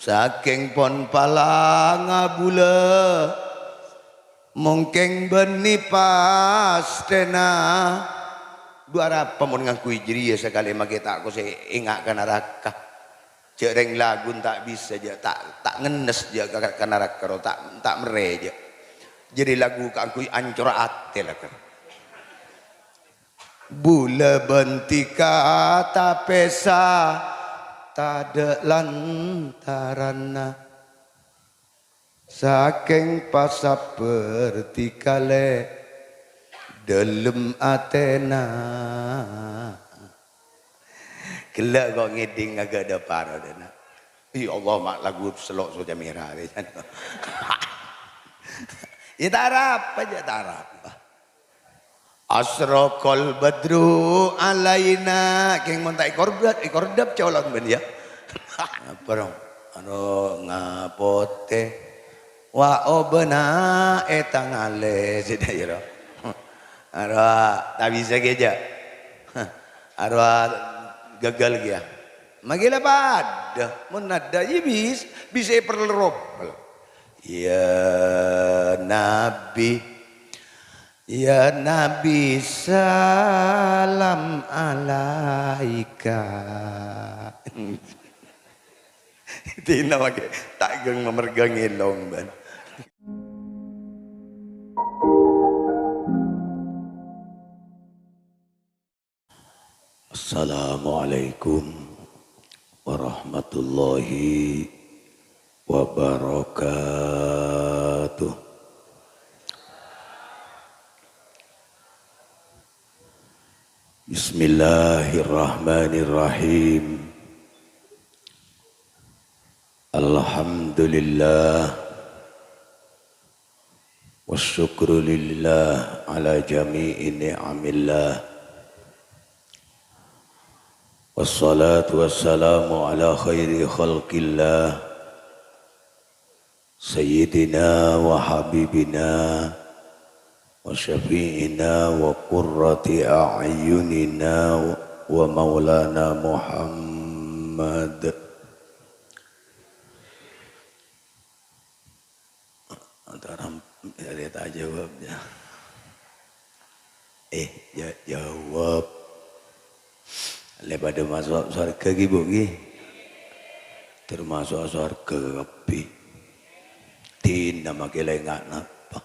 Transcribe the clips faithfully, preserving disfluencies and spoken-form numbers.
Sakèng pon palangabulâ, mongkèng bânnè pastèna. Dhu arapa mon ngangghuy jârèya sakalè makè ta' kosè enga' ka naraka. Jâ' rèng lagun ta' bisa, jâ' ta', ta' ngennes, jâ' ka, ka naraka ro, ta', ta' merrè, jâ'. Jârèya lagu kaangghuy ancor atè, la, kan. Bulâ bân dhika tapèsa, tadâ' lantaranna. Sakèng pasabbhâr dhika lè' dhâlem atèna. Ghellâ' ko' ngèdhing ngaghâdhâ para dâna. Ya Allah, ma' lagu sello' soca mèra rè. Ya ta' arapa, jâ' ta' arapa. Asyraqal badru alaina. Kèng mon ta' èkordhâp, èkordhâp colok bân, ya. Apa dong? Anu ngapotè. Wa obâna ètangalè sè dâ'iyâ ro. Aro ta' bisa kèya. Aro gagal kèya. Maghi la padâ. Mon adâ', ya bis-, bisa èperlè ropel. Ya Nabi, ya Nabi, salam alaika. Dina makè ta' ghâng mamerghâ ngèlong, bân. Assalamualaikum warahmatullahi wabarakatuh. Bismillahirrahmanirrahim. Alhamdulillah. Wasyukru lillah ala jami'i ni'amillah. Wassalatu wassalamu ala khairi khalqillah. Sayyidina wa habibina wa syafi'ina wa qurrati a'yunina wa maulana Muhammad. Antara, ya, ta' jawab, ya. Eh, ja-, jawab. Lè padâ maso' sowarghâ ghi, Bu, ghi? Tamaso' sowarghâ kabbhi. Dina makè la enga' napa.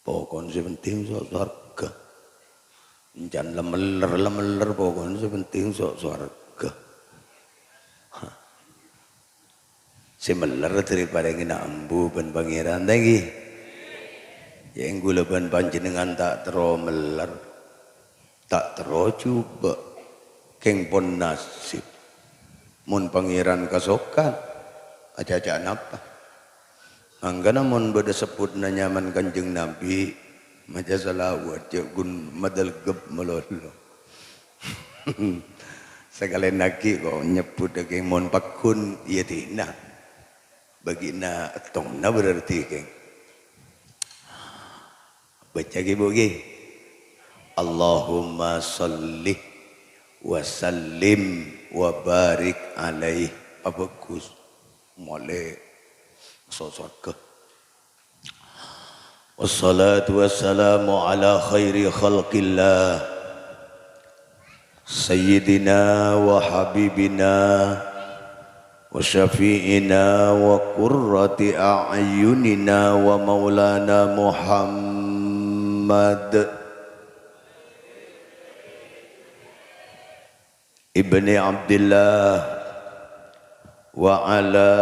Pokokna sè penting so-, sowarghâ. Encan la meller, la meller, pokokna sè penting so-, sowarghâ. Sè meller dhâri parèngèna embu bân Pangèran, ta' ènggi? Ya, ènggu la bân panjhennengngan ta' terro meller, ta' terro jhubâ', kèng pon nasib. Mon Pangèran kasokan, acaca napa? Mangkana mon bâdâ sebbhudhânna nyamana Kanjeng Nabi, maca shalawat, jhâ' ghun madâlghep malolo. Sakalèyan aghi' ko' nyebbhudhâ kèng mon pagghun, iyâ dina. Bâgi'na èttongna berarti kèng. Baca ghi, Bu, ghi. Allahumma shalli wa sallim wa barik alaih. Abhâghus. Molè so-, sowarghâ. Wassalatu wassalamu ala khairi khalqillah. Sayyidina wa habibina wa syafi'ina wa qurrati a'yunina wa maulana Muhammad ibni Abdillah wa ala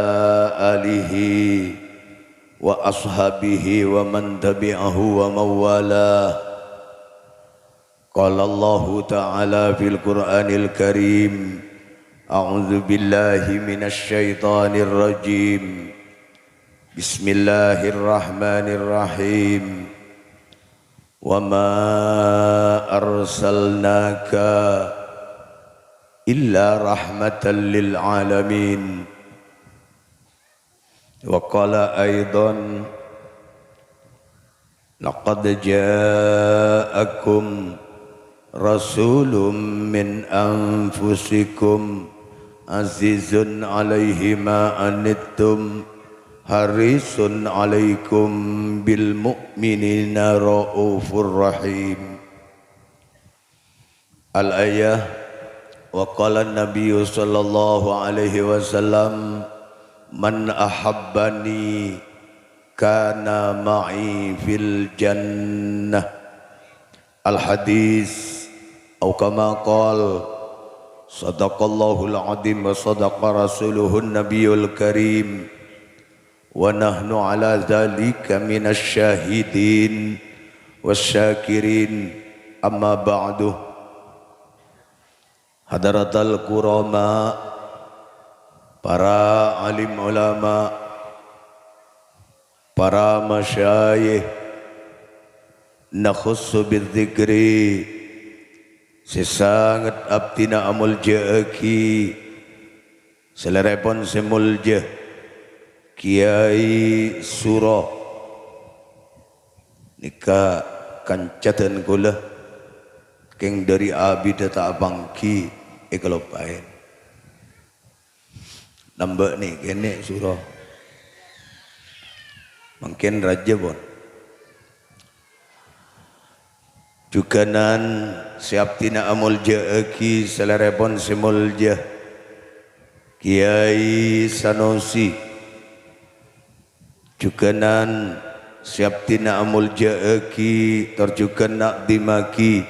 alihi wa ashabihi wa man tabi'ahu wa mawalah. Qala Allahu ta'ala fil Qur'anil Karim, a'udzu billahi minasy syaithanir rajim. Bismillahirrahmanirrahim. Wa ma arsalnaka illa rahmatan lil alamin. Wa qala aidan, laqad ja'akum rasulun min anfusikum azizun alaihi ma anittum, harisun alaikum bil mu'minina raufur rahim. Al-ayah, wa qala Nabiyyu sallallahu alaihi wasallam, "Man ahabbani kana ma'i fil jannah." Al-hadis, au kama qal, sadaqallahul azim wa sadaqa rasuluhun nabiyul karim. Wa nahnu ala dzalika minasy syahidin wasy syakirin. Amma ba'du. Hadratal kurama, para alim ulama, para masyayikh, nakhussu bidzikri, sè sanget abdhina amolja'aghi salèrèpon sè molja, Kiyai Suro. Nèka kanca dân kaulâ, kèng dhâri abidhâ ta' apangghi èkaloppaè. Nambâ' nè-, kènè' Suro. Mangkèn rajâ, pon. Jhughânan sè abdhina amolja'aghi salèrèpon sè molja, Kiyai Sanusi. Jhughânan sè abdhina amolja'aghi tor jhughân na'dhimmaghi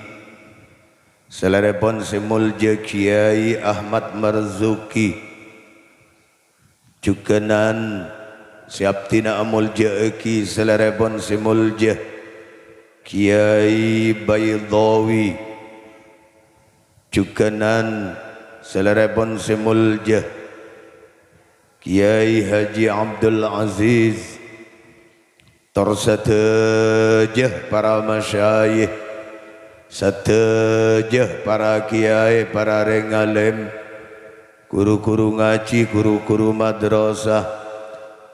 salèrèpon sè molja Kiyai Ahmad Marzuki. Jhughânan sè abdhina amolja'aghi salèrèpon sè molja Kiyai Baidawi. Jhughânan salèrèpon sè molja Kiyai Haji Abdul Aziz. Tor sadhâjâ para masyayikh, sadhâjâ para kiyai, para rèng alim, ghuru-ghuru ngajhi, ghuru-ghuru madrasah,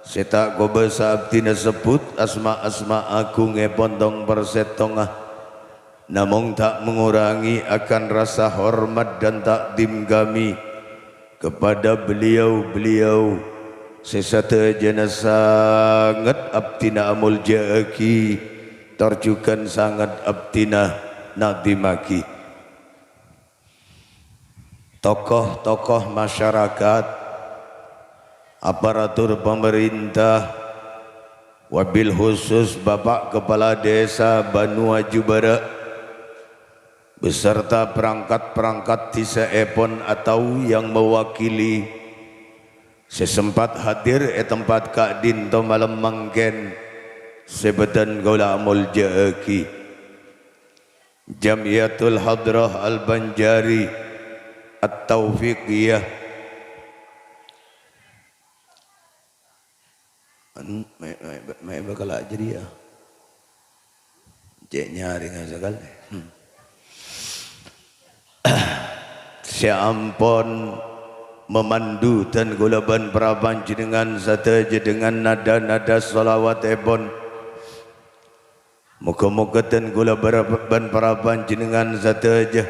sè ta' kobâsa abdhina sebbhut asma-asma agungngèpon tong-persèttongnga. Namong ta' mengurangi akan rasa hormat dan takdim kami kepada beliau-beliau sè sadhâjâna sanget abdhina amolja'aghi, tor jhughân sanget abdhina na'dhimmaghi. Tokoh-tokoh masyarakat, aparatur pamarènta, wabil khusus Bapak Kepala Desa Banu Aju Bârâ', beserta perangkat-perangkat dhisaèpon atau yang mewakili, sè sempat hadir è tempat ka'dinto malem mangkèn, sè bâdhân kaulâ amolja'aghi. Jamiyatul Hadrah Al-Banjari At-Taufiqiyah. Anu, mè', mè', mè' bâkal ajâriyâ. Cè' nyarèngnga sakalè. Hmm. Sè ampon mamandu dân kaulâ bân para panjhennengngan sadhâjâ dengan nada-nada shalawatèpon. Moghâ-moghâ dân kaulâ bâr-, bân para panjhennengngan sadhâjâ,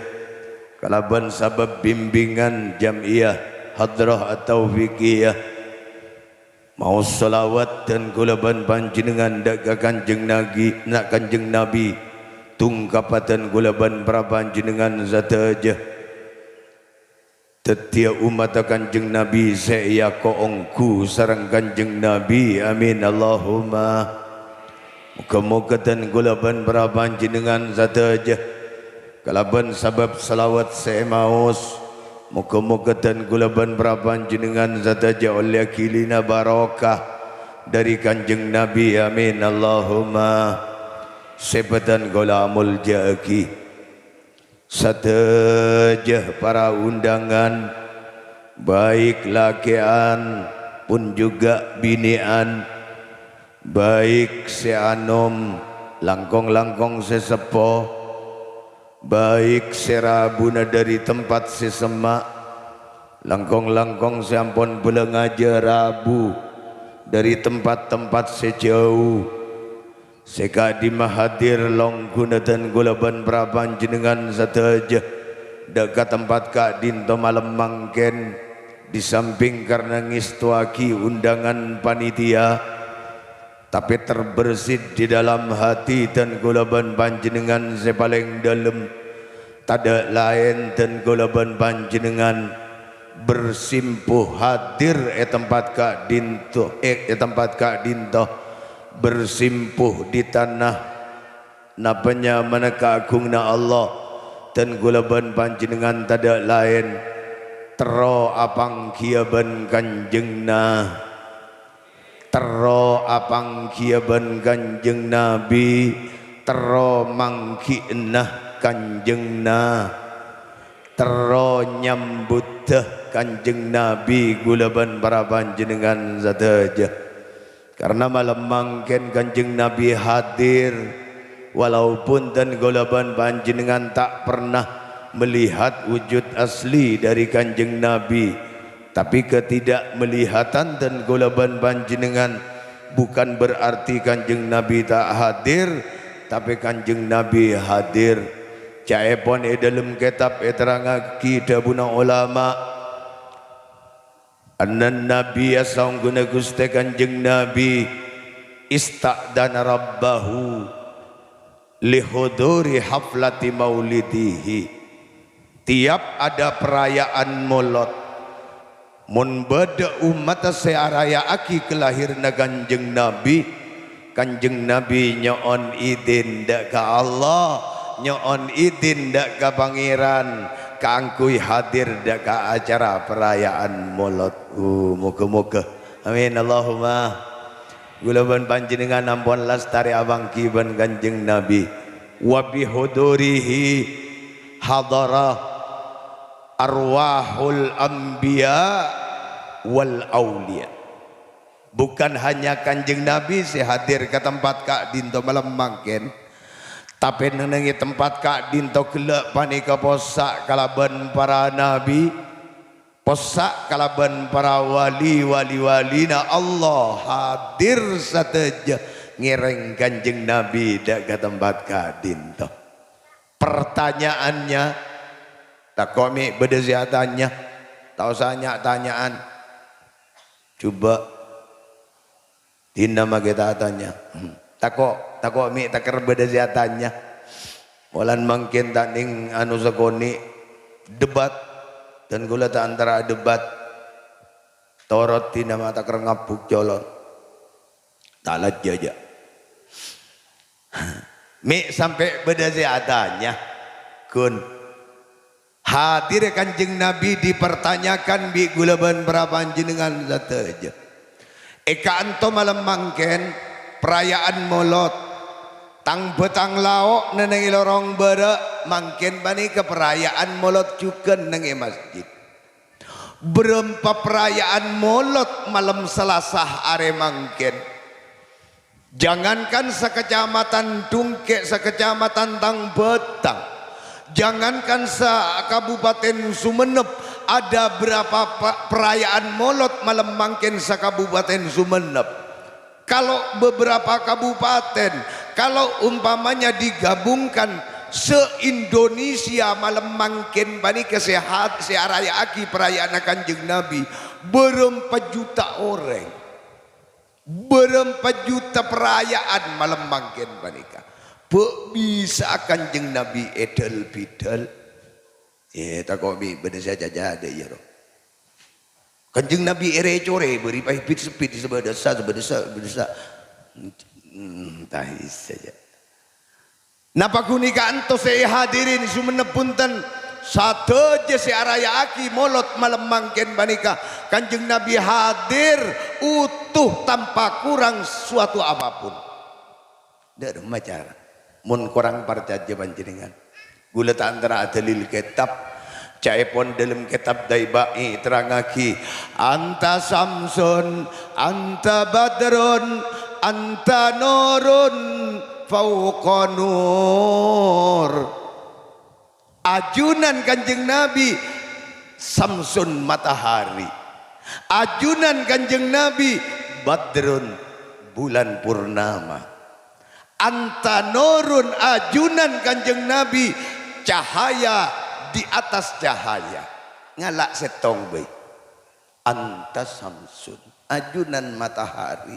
kalabân sabâb bimbingan Jam'iyah Hadrah At-Taufiqiyah, maos shalawat dân kaulâ bân panjhennengngan dâ' ka Kanjeng Nabi, na-, Kanjeng Nabi, tungkapadhân kaulâ bân para panjhennengngan sadhâjâ. Dhâddhiyâ ommatta Kanjeng Nabi sè èako-onggu sareng Kanjeng Nabi. Amin, Allahumma. Moghâ-moghâ dân kaulâ bân para panjhennengngan sadhâjâ, kalabân sabâb shalawat sè èmaos, moghâ-moghâ dân kaulâ bân para panjhennengngan sadhâjâ ollèya ghilina barokah dhâri Kanjeng Nabi. Amin, Allahumma. Sè bâdhân kaulâ amolja'aghi. Sadhâjâ para undangan, baik lakè'an pun juga binè'an, baik sè anom, langkong-langkong sè seppo, baik sè rabuna dhâri tempat sè semma', langkong-langkong sè ampon bâlângajâ rabu dhâri tempat-tempat sè jâu. Sè ka'dimma hadir longghuna dân kaulâ bân para panjhennengngan sadhâjâ, dâ' ka tempat ka'dinto malem mangkèn, Di samping karena ngèstowaghi undangan panitia, tapè terbersit di dalam hati dân kaulâ bân panjhennengngan sè palèng dhâlem. Tadâ' laèn dân kaulâ bân panjhennengngan bersimpuh hadir è tempat ka'dinto, è, è tempat ka'dinto, bersimpuh di tanah napa nyamana kaagunganna Allah, dân kaulâ bân panjhennengngan tadâ' laèn terro apangghiyâ bân Kanjeng Na-, terro apangghiyâ bân Kanjeng Nabi, terro mangghi'na Kanjeng Na-, terro nyambuddhâ Kanjeng Nabi kaulâ bân para panjhennengngan sadhâjâ. Karna malem mangkèn Kanjeng Nabi hadir, walaupun dân kaulâ bân panjhennengngan ta' pernah melihat wujud asli dari Kanjeng Nabi, tapè ketidakmelihatan dân kaulâ bân panjhennengngan bukan berarti Kanjeng Nabi ta' hadir, tapè Kanjeng Nabi hadir. Ca'èpon è dhâlem kètab èterrangaghi dhâbuna olama, "Annan Nabiyya, saongghuna Ghustè Kanjeng Nabi, ista'dana rabbahu li huduri haflati maulidihi." Tiap ada perayaan Molod, mon bâdâ ommaddhâ sè araya'aghi kalahiranna Kanjeng Nabi, Kanjeng Nabi nyo'on idin dâ' ka Allah, nyo'on idin dâ' ka Pangèran, kaangghuy hadir dâ' ka acara perayaan Molod. Uh, moga-moga. Amin, Allahumma. Kaulâ bân panjhennengngan ampon lastarè apangghi bân Kanjeng Nabi. Wa bi hudurihi hadara arwahul anbiya wal auliya. Bukan hanya Kanjeng Nabi sè hadir ka tempat ka'dinto malem mangkèn, tapè neng-, neng è tempat ka'dinto ghellâ' panèka possa' kalabân para nabi, possa' kalabân para wali, wali-walina Allah hadir sadhâjâ ngèrèng Kanjeng Nabi dâ' ka tempat ka'dinto. Pertanyaannya, tako' mè' bâdâ sè atanya, ta' osa nya'-tanya'an. Coba, dinna ma' kita atanya. Tako', tako' mè' takèr bâdâ sè atanya. Polana mangkèn ta' nèng anu sakonè' debat, dân kaulâ ta' antara debat. Torot dinna ma' takèr ngabbuk colon. Ta' lajjâ, jâ'. Mè' sampè' bâdâ sè atanya, ghun. Hadirra Kanjeng Nabi dipertanyakan bi' kaulâ bân para panjhennengngan sadhâjâ. È ka'anto malem mangkèn, paraya'an Molod. Tang-bâtang lao' neng è lorong bârâ', mangkèn panèka paraya'an Molod jhughân neng è masjid. Bârâmpa paraya'an Molod malem Salasa arè mangkèn. Jangankan sakecamatan Dungkè', sakecamatan Tang-Bâtang, jangankan sa-, Kabupaten Sumenep, ada berapa pa-, perayaan Molod malem mangkèn sa-Kabupaten Sumenep. Kalau beberapa kabupaten, kalau umpamanya digabungkan se-Indonesia malem mangkèn panèka sè hat-, sè araya'aghi parayaanna Kanjeng Nabi, bârâmpa juta orèng. Bârâmpa juta paraya'an malem mangkèn panèka. Bâ' bisa'a Kanjeng Nabi èdhâl-bidhâl. Eh, tako' bi' bâdâ sè acaca dâ' iyâ, ro. Kanjeng Nabi èrè-corè, bâri' paèbit sebbit, sabâdâsa, sabâdâsa, sabâdâsa. Hmm, ta' bisa, jâ. Napa ghun è ka'anto sè èhadirin Sumenep bhunten, sadhâjâ sè araya'aghi Molod malem mangkèn panèka, Kanjeng Nabi hadir utuh tanpa kurang suatu apapun. Dâ' remma cara. Mon korang parcajâ panjhennengngan. Ghulâ ta' antara adâlil kètab. Ca'èpon dâlem kètab Daiba'i terrangaghi, "Anta Samsun, anta Badrun, anta Nurun fauqa Nur." Ajunan Kanjeng Nabi, Samsun, matahari. Ajunan Kanjeng Nabi, Badrun, bulan purnama. Anta Nurun, ajunan Kanjeng Nabi, cahaya di atas cahaya. Ngala' sèttong bhâi. anta samsun, ajunan matahari.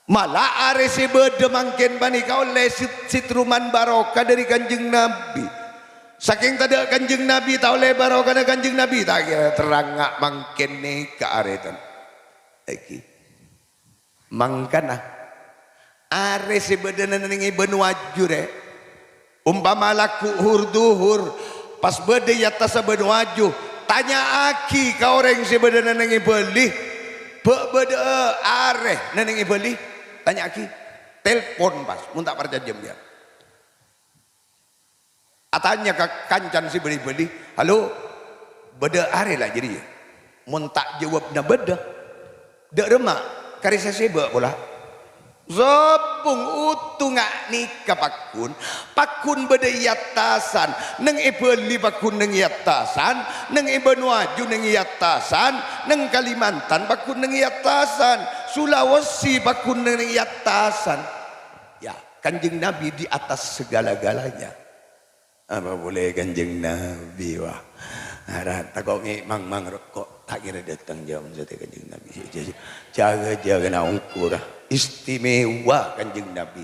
Mala arè sè bâdâ mangkèn panèka ollè sit-, sitruman barokah dâri Kanjeng Nabi. Sakèng tadâ' Kanjeng Nabi, ta' ollè barokana Kanjeng Nabi, ta' kèra terrangnga mangkèn nèka arè tan-, èngghi. Mangkana, arè sè bâdâna neng è bânowa jhu rè, ompama lagghu' hur-dhuhur, pas bâdâ è attassa bânowa jhu, tanya'aghi ka orèng sè bâdâna neng è bâli, "Bâ' bâdâ'â arè neng è bâli?" Tanya'aghi. Telpon pas, mon ta' parcajâ sampèyan. Atanya ka kancana sè bâli-bâli, "Halo, bâdâ arè la jârèya?" Mon ta' jâwâbbhâ bâdâ, dâ' remma karè sè sèbâ' pola. Sobbhung, ottongnga nèka pagghun, pagghun bâdâ è attasan, neng è bâli pagghun neng è attasan, neng è bânowa jhu neng è attasan, neng Kalimantan pagghun neng è attasan, Sulawesi pagghun neng è attasan. Ya, Kanjeng Nabi di atas segala-galanya. Apa polè Kanjeng Nabi, wah. Ara tako' ngè'-mangmang ro-, kok ta' kèra dâteng jhâman satèya Kanjeng Nabi. Jâ-, jâ-, jâgâ-jâgâna ongkora. Istimewa Kanjeng Nabi.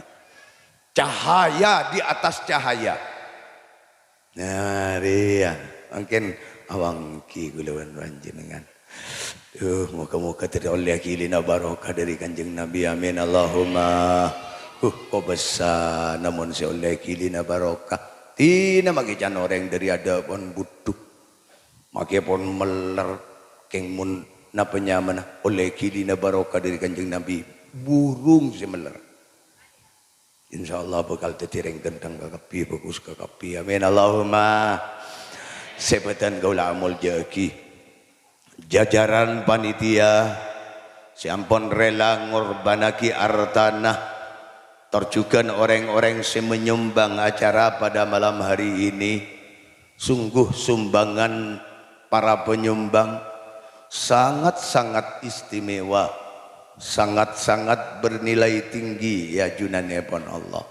Cahaya di atas cahaya. Nah, rèya. Mangkèn awangghi kaulâ bân panjhennengngan. Duh, moga-moga terro ollè ghilina barokah dâri Kanjeng Nabi. Amin, Allahumma. Huh, kobâsa namong sè ollè ghilina barokah. Dinah makè can orèng dâri adâ'na pon budhu. Makè pon meller, kèng mon napa nyamana ollè ghilina barokah dâri Kanjeng Nabi. Burung sè meller. Insyaallah bhâkal dhâddhi rèng ghenthèng kakabbhi, bhâghus kakabbhi. Amin, Allahumma. Sè bâdhân kaulâ amoljâ'aghi. Jajaran panitia sè ampon rela ngorbhânnaghi artana, tor jhughân orèng-orèng sè manyumbang acara pada malam hari ini. Sungguh sumbangan para penyumbang sangat-sangat istimewa, sangat-sangat bernilai tinggi è ajunanèpon Allah.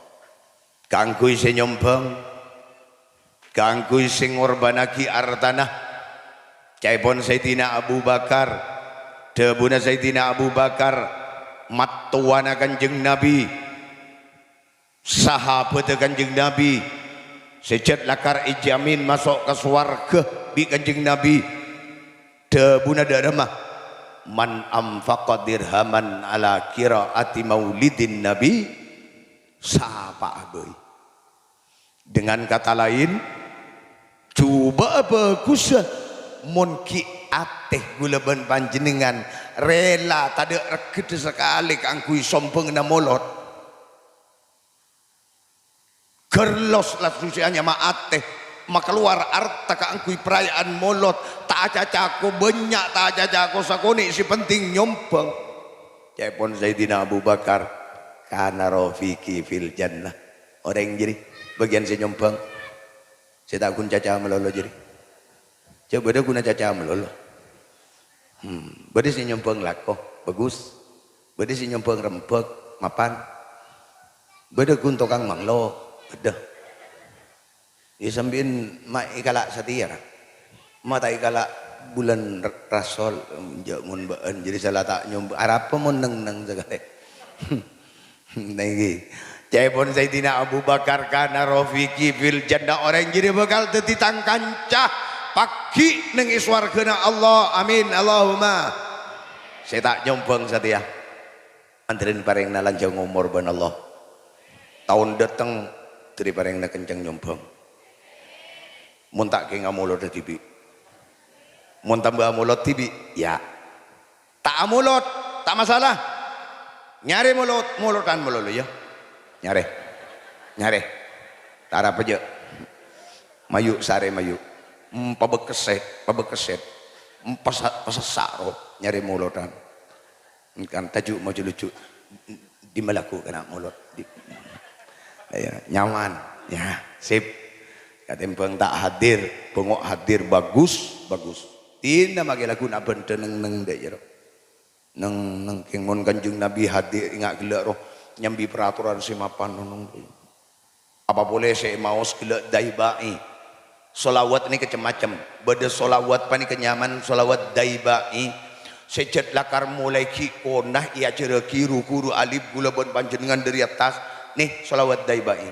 Kaangghuy sè nyombhâng, kaangghuy sè ngorbhânnaghi artana, ca'èpon Sayyidina Abu Bakar, dhâbuna Sayyidina Abu Bakar, mattowana Kanjeng Nabi, sahabhâddhâ Kanjeng Nabi, sè jhât lakar èjhâmin maso' ka sowarghâ bi' Kanjeng Nabi. Dhâbuna dâ' remma, "Man anfaqa dirhaman ala qiraati maulidin Nabi, sapa'a bhâi." Dengan kata lain, jhubâ'â bhâghussa mon ghi' atè kaulâ bân panjhennengngan rela tadâ' regghâddhâ sakalè kaangghuy sombhângnga molod. Gerlos la susèya nyama atè, makalowar arta kaangghuy paraya'an molod, ta' acaca ko bânnya', ta' acaca ko sakonè', sè penting nyombhâng. Ca'èpon Sayyidina Abu Bakar, "Kana rafiqi fil jannah." Orèng jârèya, bâgiyân sè nyombhâng, sè ta' ghun caca malolo jârèya. Jhâ' bâdâ ghuna caca malolo. Hmm, bâdâ sè nyombhâng lako, bhâghus. Bâdâ sè nyombhâng rembhâk, mapan. Bâdâ ghun tokang manglo, bâdâ. Iyâ, sampèyan ma' èkala' satèya, ra? Ma' ta' èkala' bulân r-, rasol, jhâ' mon bâ'ân, jârèya sala ta' nyombhâng. Arapa mon neng-neng sakalè? Nèngghi. Ca'èpon Sayyidina Abu Bakar, "Kana rafiqi fil jannah." Orèng jârèya bhâkal dhâddhi tang kanca paghi' neng è sowarghâna Allah. Amin. Allahumma. Sè ta' nyombhâng satèya, antarèn parèngna lanjhâng omor bân Allah. Taon dâteng, dhâri parèngna kenceng nyombhâng. Mon ta' kèng amolodhâ dhibi'. Mon tambâ amolod dhibi', ya. Ta' amolod, ta' masalah. Nyarè molod, molodhân malolo, ya. Nyarè. Nyarè. Ta' arapa jâ'. Mayu' sarè mayu'. Em, pabekessè, pabekessè. Em, pasa-, pasassa' ro, nyarè molodhân. Kan taju' maco-lucu. Dimma lagghu' kana' molod. Di-, ya, nyaman. Ya, sip. Katèmbhâng ta' hadir, bengok hadir, bagus, bagus. Dinna makè lagghu' na' bhendhâ neng-neng dâ' jârèya. Neng-neng kèng mon Kanjeng Nabi hadir, enga' ghellâ' ro, nyambi peraturan sè mapan neng-neng. Apa polè sè èmaos ghellâ' daiba'i. Sholawat nèka cem-macem. Bâdâ sholawat panèka nyaman sholawat daiba'i. Sè jhât lakar molaè ghi' kona èajhârraghi ru-ghuru alim kaulâ bân panjhennengngan dhâri attas, nè, shalawat dâi' bâi.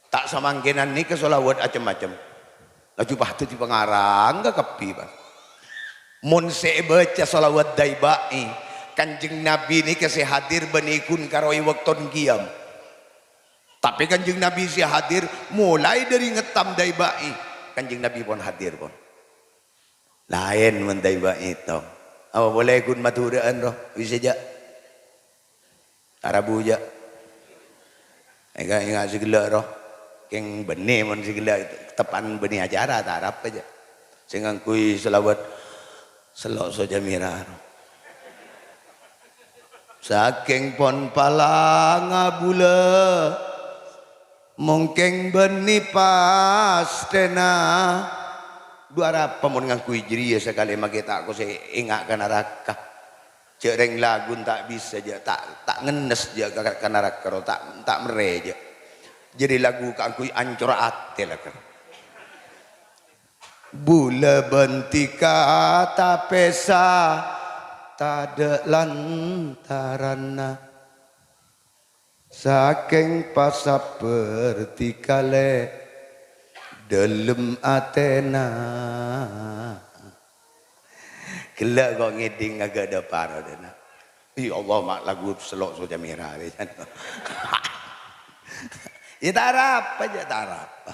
Ta' samangkènan nèka shalawat cem-macem. Laju pas dhâddhi pangarang ka kabbhi, pas. Mon sè èbâca shalawat dâi' bâi, Kanjeng Nabi nèka sè hadir bânnè ghun karo è bâkto qiyam. Tapè Kanjeng Nabi sè hadir, molaè dhâri ngettam dâi' bâi, Kanjeng Nabi pon hadir, pon. Laèn mon dâi' bâi, tong. Apa polè ghun Madhurâ'ân, ro? Bisa, jâ'? Ta' rabu, jâ'? Ènga', ènga' sè ghellâ', ro. Kèng bânnè mon sè ghellâ', teppa'na bânnè acara, ta' arapa, jâ'? Sè ngangghuy shalawat, sello' so camèra, ro. Sakèng pon palanga bulâ, mongkèng bânnè pastèna. Dhu arapa mon ngangghuy jârèya sakalè makè ta' kosè enga' ka naraka. Jâ' rèng laghuna ta' bisa, jâ', ta', ta' ngennes, jâ', ka, ka naraka ro, ta', ta' merrè, jâ'. Jârèya lagu kaangghuy ancor atè, lakar. Bulâ bân dhika tapèsa, tadâ' lantaranna. Sakèng pasabbhâr dhika lè' dhâlem atèna. Ghellâ' ko' ngèdhing ngaghâdhâ paro dâna. Ya Allah, ma' lagu sello' so camèra rè. Ya ta' arapa, jâ' ta' arapa.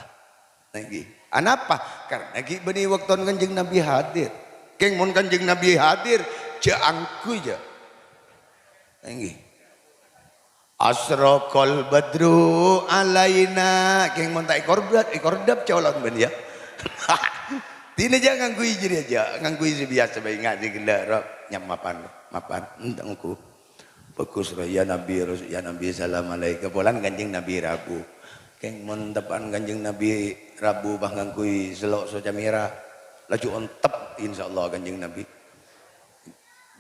Ngghi. Anapa? Karna ghi' bânnè bâktona Kanjeng Nabi hadir. Kèng mon Kanjeng Nabi hadir, jâ' angghuy, jâ'. Ngghi. Asyraqal badru alaina. Kèng mon ta' èkorbhât, èkordhâp colon bân, ya. Dinah jâ' ngangghuy jârèya, jâ'. Ngangghuy sè biyasa bhâi, nga' sè ghellâ', ro. Nyam mapan, mapan. Enteng, ghu. Bhâghus, ro. Ya Nabi, ro. Ya Nabi, salam alaika. Polana Kanjeng Nabi rabu. Kèng mon teppa'na Kanjeng Nabi rabu pas ngangghuy sello' so camèra, laju ontep, insyaallah, Kanjeng Nabi.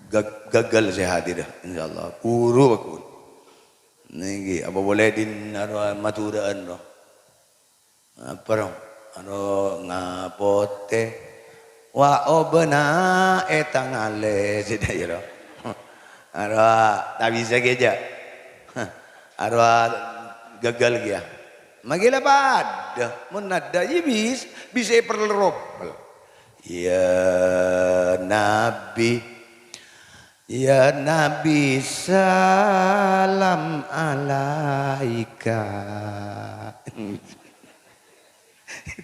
Gag-, gagal sè hadir, insyaallah. Buru aku. Nèngghi, apa polè din aro Madhurâ'ân, ro? Apa, ro? Aro ngapotè. Wa obâna è tangalè sè dâ' iyâ, ro. Aro ta' bisa kèya. Aro gagal kèya. Maghi la padâ. Mon adâ, iyâ bis-, bisa èperlè ropel. Ya Nabi, ya Nabi, salam alaika.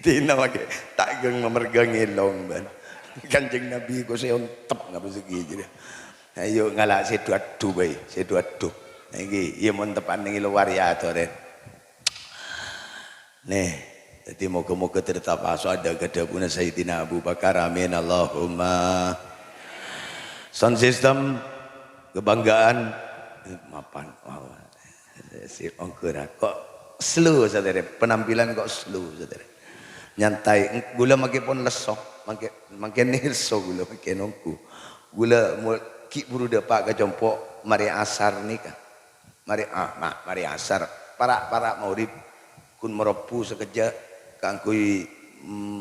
Dina maghi, ta' ghâng mamerghâ ngèlong, bân. Kanjeng Nabi kosè ontep ngapa sè ghi' jârèya. Ayo ngala' sè dhu-adhu bhâi, sè dhu-adhu. Nèngghi, iyâ mon teppa'na nèng è lowar ya atorè. Nè, dhâddhi moghâ-moghâ tertapaso adâ' ka dhâbuna Sayyidina Abu Bakar. Amin, Allahumma. Sound system, kebanggaan. Eh, mapan. Wah, wah. Si ongghur, kok slow, saudara. Penampilan kok slow, saudara. Nyantai. Eng-, ghulâ maghi pon lesso. Mangkè, mangkèn lesso ghulâ, mangkèn ongghu. Ghulâ mul-, ghi' buru dâpa' ka compo' marè asar nèka. Marè, ah, ma-, marè asar, para'-para' maghrib, ghun marabbu sakejjhâ' kaangghuy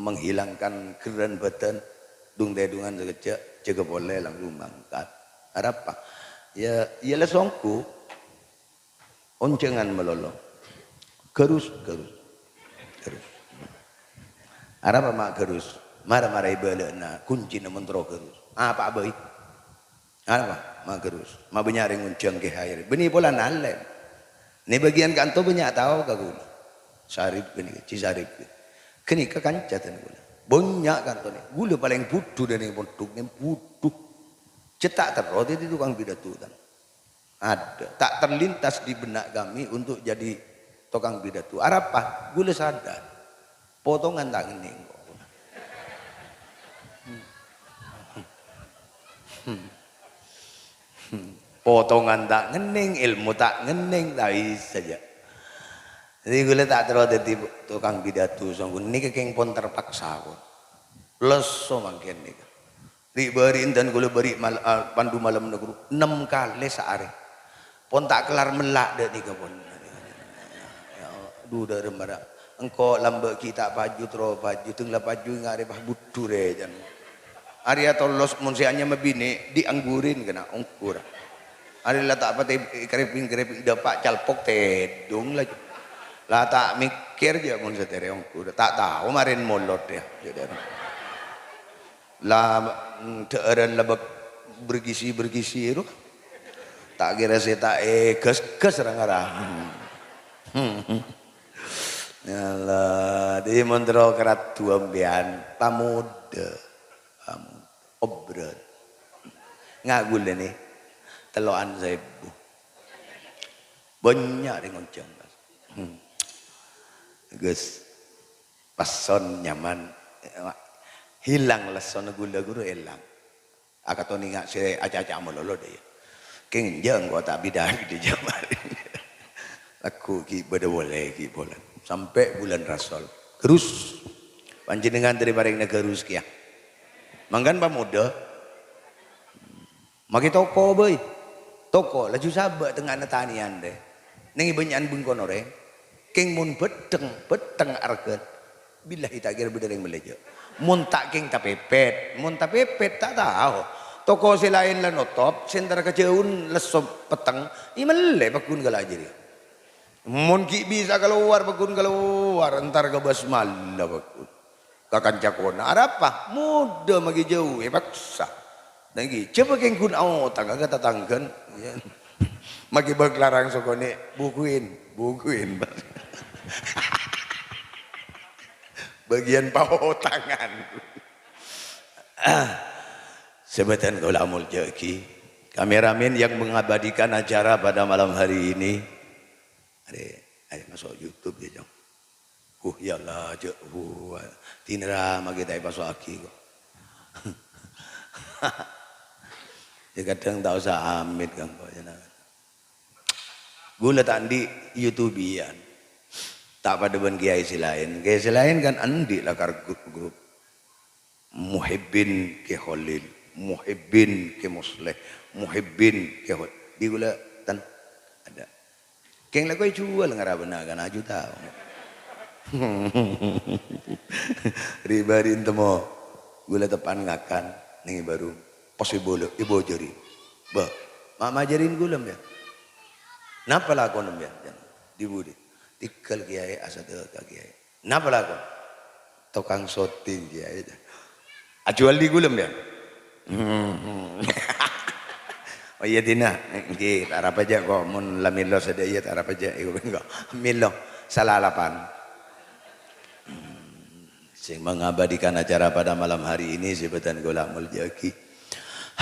menghilangkan ghârrân bhâdhân, dung-tèdungan sakejjhâ', jâgâ polè langsung mangkat. Arapa? Ya, ya la songko. Onjhângan malolo. Ghârus, ghârus. Ghârus. Arapa ma' ghârus? Mara-mara è bâlâ'na, kuncina mon terro ghârus. Apa bhâi? Arapa? Ma' ghârus. Ma' bânnya' rèng onjhâng kè hair. Bânnè polana alèm. Nè bâgiyân kanto bânnya' tao ka ghulâ. Sarip ghânèka, Ci Sarip ghânèka. Ghânèka kanca dân ghulâ. Bânnya' kanto nè. Ghulâ palèng budhu dâri pondhuk nè budhu. Cè' ta' terro dhâddhi tokang pidato, tan. Ada. Tak terlintas di benak kami untuk jadi tokang pidato. Arapa? Ghulâ sadar. Potongan ta' ngennèng kok. Potongan ta' ngennèng, èlmo ta' ngennèng, ta' bisa jâ. Dhâddhi ghulâ ta' terro dhâddhi tokang pidato, songghuna nèka kèng pon terpaksa, pon. Lesso mangkèn nèka. Ri'-bâri' enten ghulâ bâri' mal-, a, pandu malemma ghuru, ennem kalè saarè. Pon ta' kellar mella' dâ' nèka pon. Ya, dhu dârem mara. Engko' lambâ' ghi' ta' paju, terro paju, teng la paju nga' rè pas budhu rè, jân. Arèya tolos mon sè anyama binè' dianggurin kèna onggur. Arèya la ta' patè krèping-krèping dâpa' calpok tèdung laju. La ta' mèkkèr jâ' mon satèya onggur. Ta' tao marèn molod yâ. La, mm, dhâ'ârân la bâk-, bergisi-bergisi rowa. Ta' kèra sè ta' èghâs-ghâs ra-ngara. Ya Allah, dhimèn terro kèra duwâ' sampèyan, pamodâ. Pamodâ. Obral. Nga' ghulâ nè, tello'an saèbu. Bânnya' rèng onjhâng. Hmm. Gus, passon nyaman. Hilang lessona ghulâ ghuru èlang. Akaton ènga' sè aca'-aca' malolo, dâ' iyâ. Kèng jâ' engko' ta' bidhâi dâ' jâ' marè. Lagghu' ghi' bâdâ polè ghi' polè. Sampè' bulân Rasol. Ghârus. Panjhennengngan dâri parèngna ghârus kèya. Mangkana pamodâ. Makè toko bhâi. Toko laju sabâ' tengnga'na tanèyan, dâ'. Nèng è bânnya'an bengkona orèng. Kèng mon bhâddheng, bhâddheng arghâna. Billahi ta' kèra bâdâ orèng mellè jâ'. Mon ta' kèng tapèpèt, mon tapèpèt ta' tao. Toko sè laèn la notop, sè entara ka jhâun lesso petteng, èmellè pagghun ghellâ' jârèya. Mon ghi' bisa kalowar, pagghun kalowar, entar ka basmala pagghun. Ka kanca kona, "Arapa? Modâ maghi jhâu, èpaksa." Nanggi, coba kèng ghun aotang ka tatangghâna. Maghi bâk larang sokone, "Bukuin, bukuin." Bagian paotangan. Sè bhâdhân kaulâ amoljâ'aghi. Kameramen yang mengabadikan acara pada malam hari ini. Arè, arè maso' YouTube yâ, Cong. Huh, ya Allah, jâ', huh, dinèra maghi ta' èpaso'aghi, kok. Ya, kadhâng ta' osa amit, kangko, ya, nah. Ghulâ ta' andi' YouTube-an. Ta' padâ bân kèyaè sè laèn. Kèyaè sè laèn kan andi' lakar grup-grup. Muhibbin Kè Kholil, Muhibbin Kè Musleh, Muhibbin Kè Hol-, di ghulâ ten ada. Kèng la koy juwâl ngarabâna kan aju tao. Ri-bâri' entemmo. Ghulâ teppan ngakan neng è bârung. Pas èbâlâ, èbâjâri. Bâ, ma' majârin ghulâ, mpèyan. Napa lakona, mpèyan? Di budi? Tèghâl kèyaè, asadâka kèyaè. Napa lakona? Tokang soting kèyaè. Ajuwâl di ghulâ, mpèyan? Oh iyâ, dinah. Èngghi, ta' arapa jâ' kok. Mon la mèlo sadhâjâ, ta' arapa jâ'. Èko bengko. Mèlo. Sala lapan. Sè mengabadikan acara pada malam hari ini sè bhâdhân kaulâ moljâ'aghi.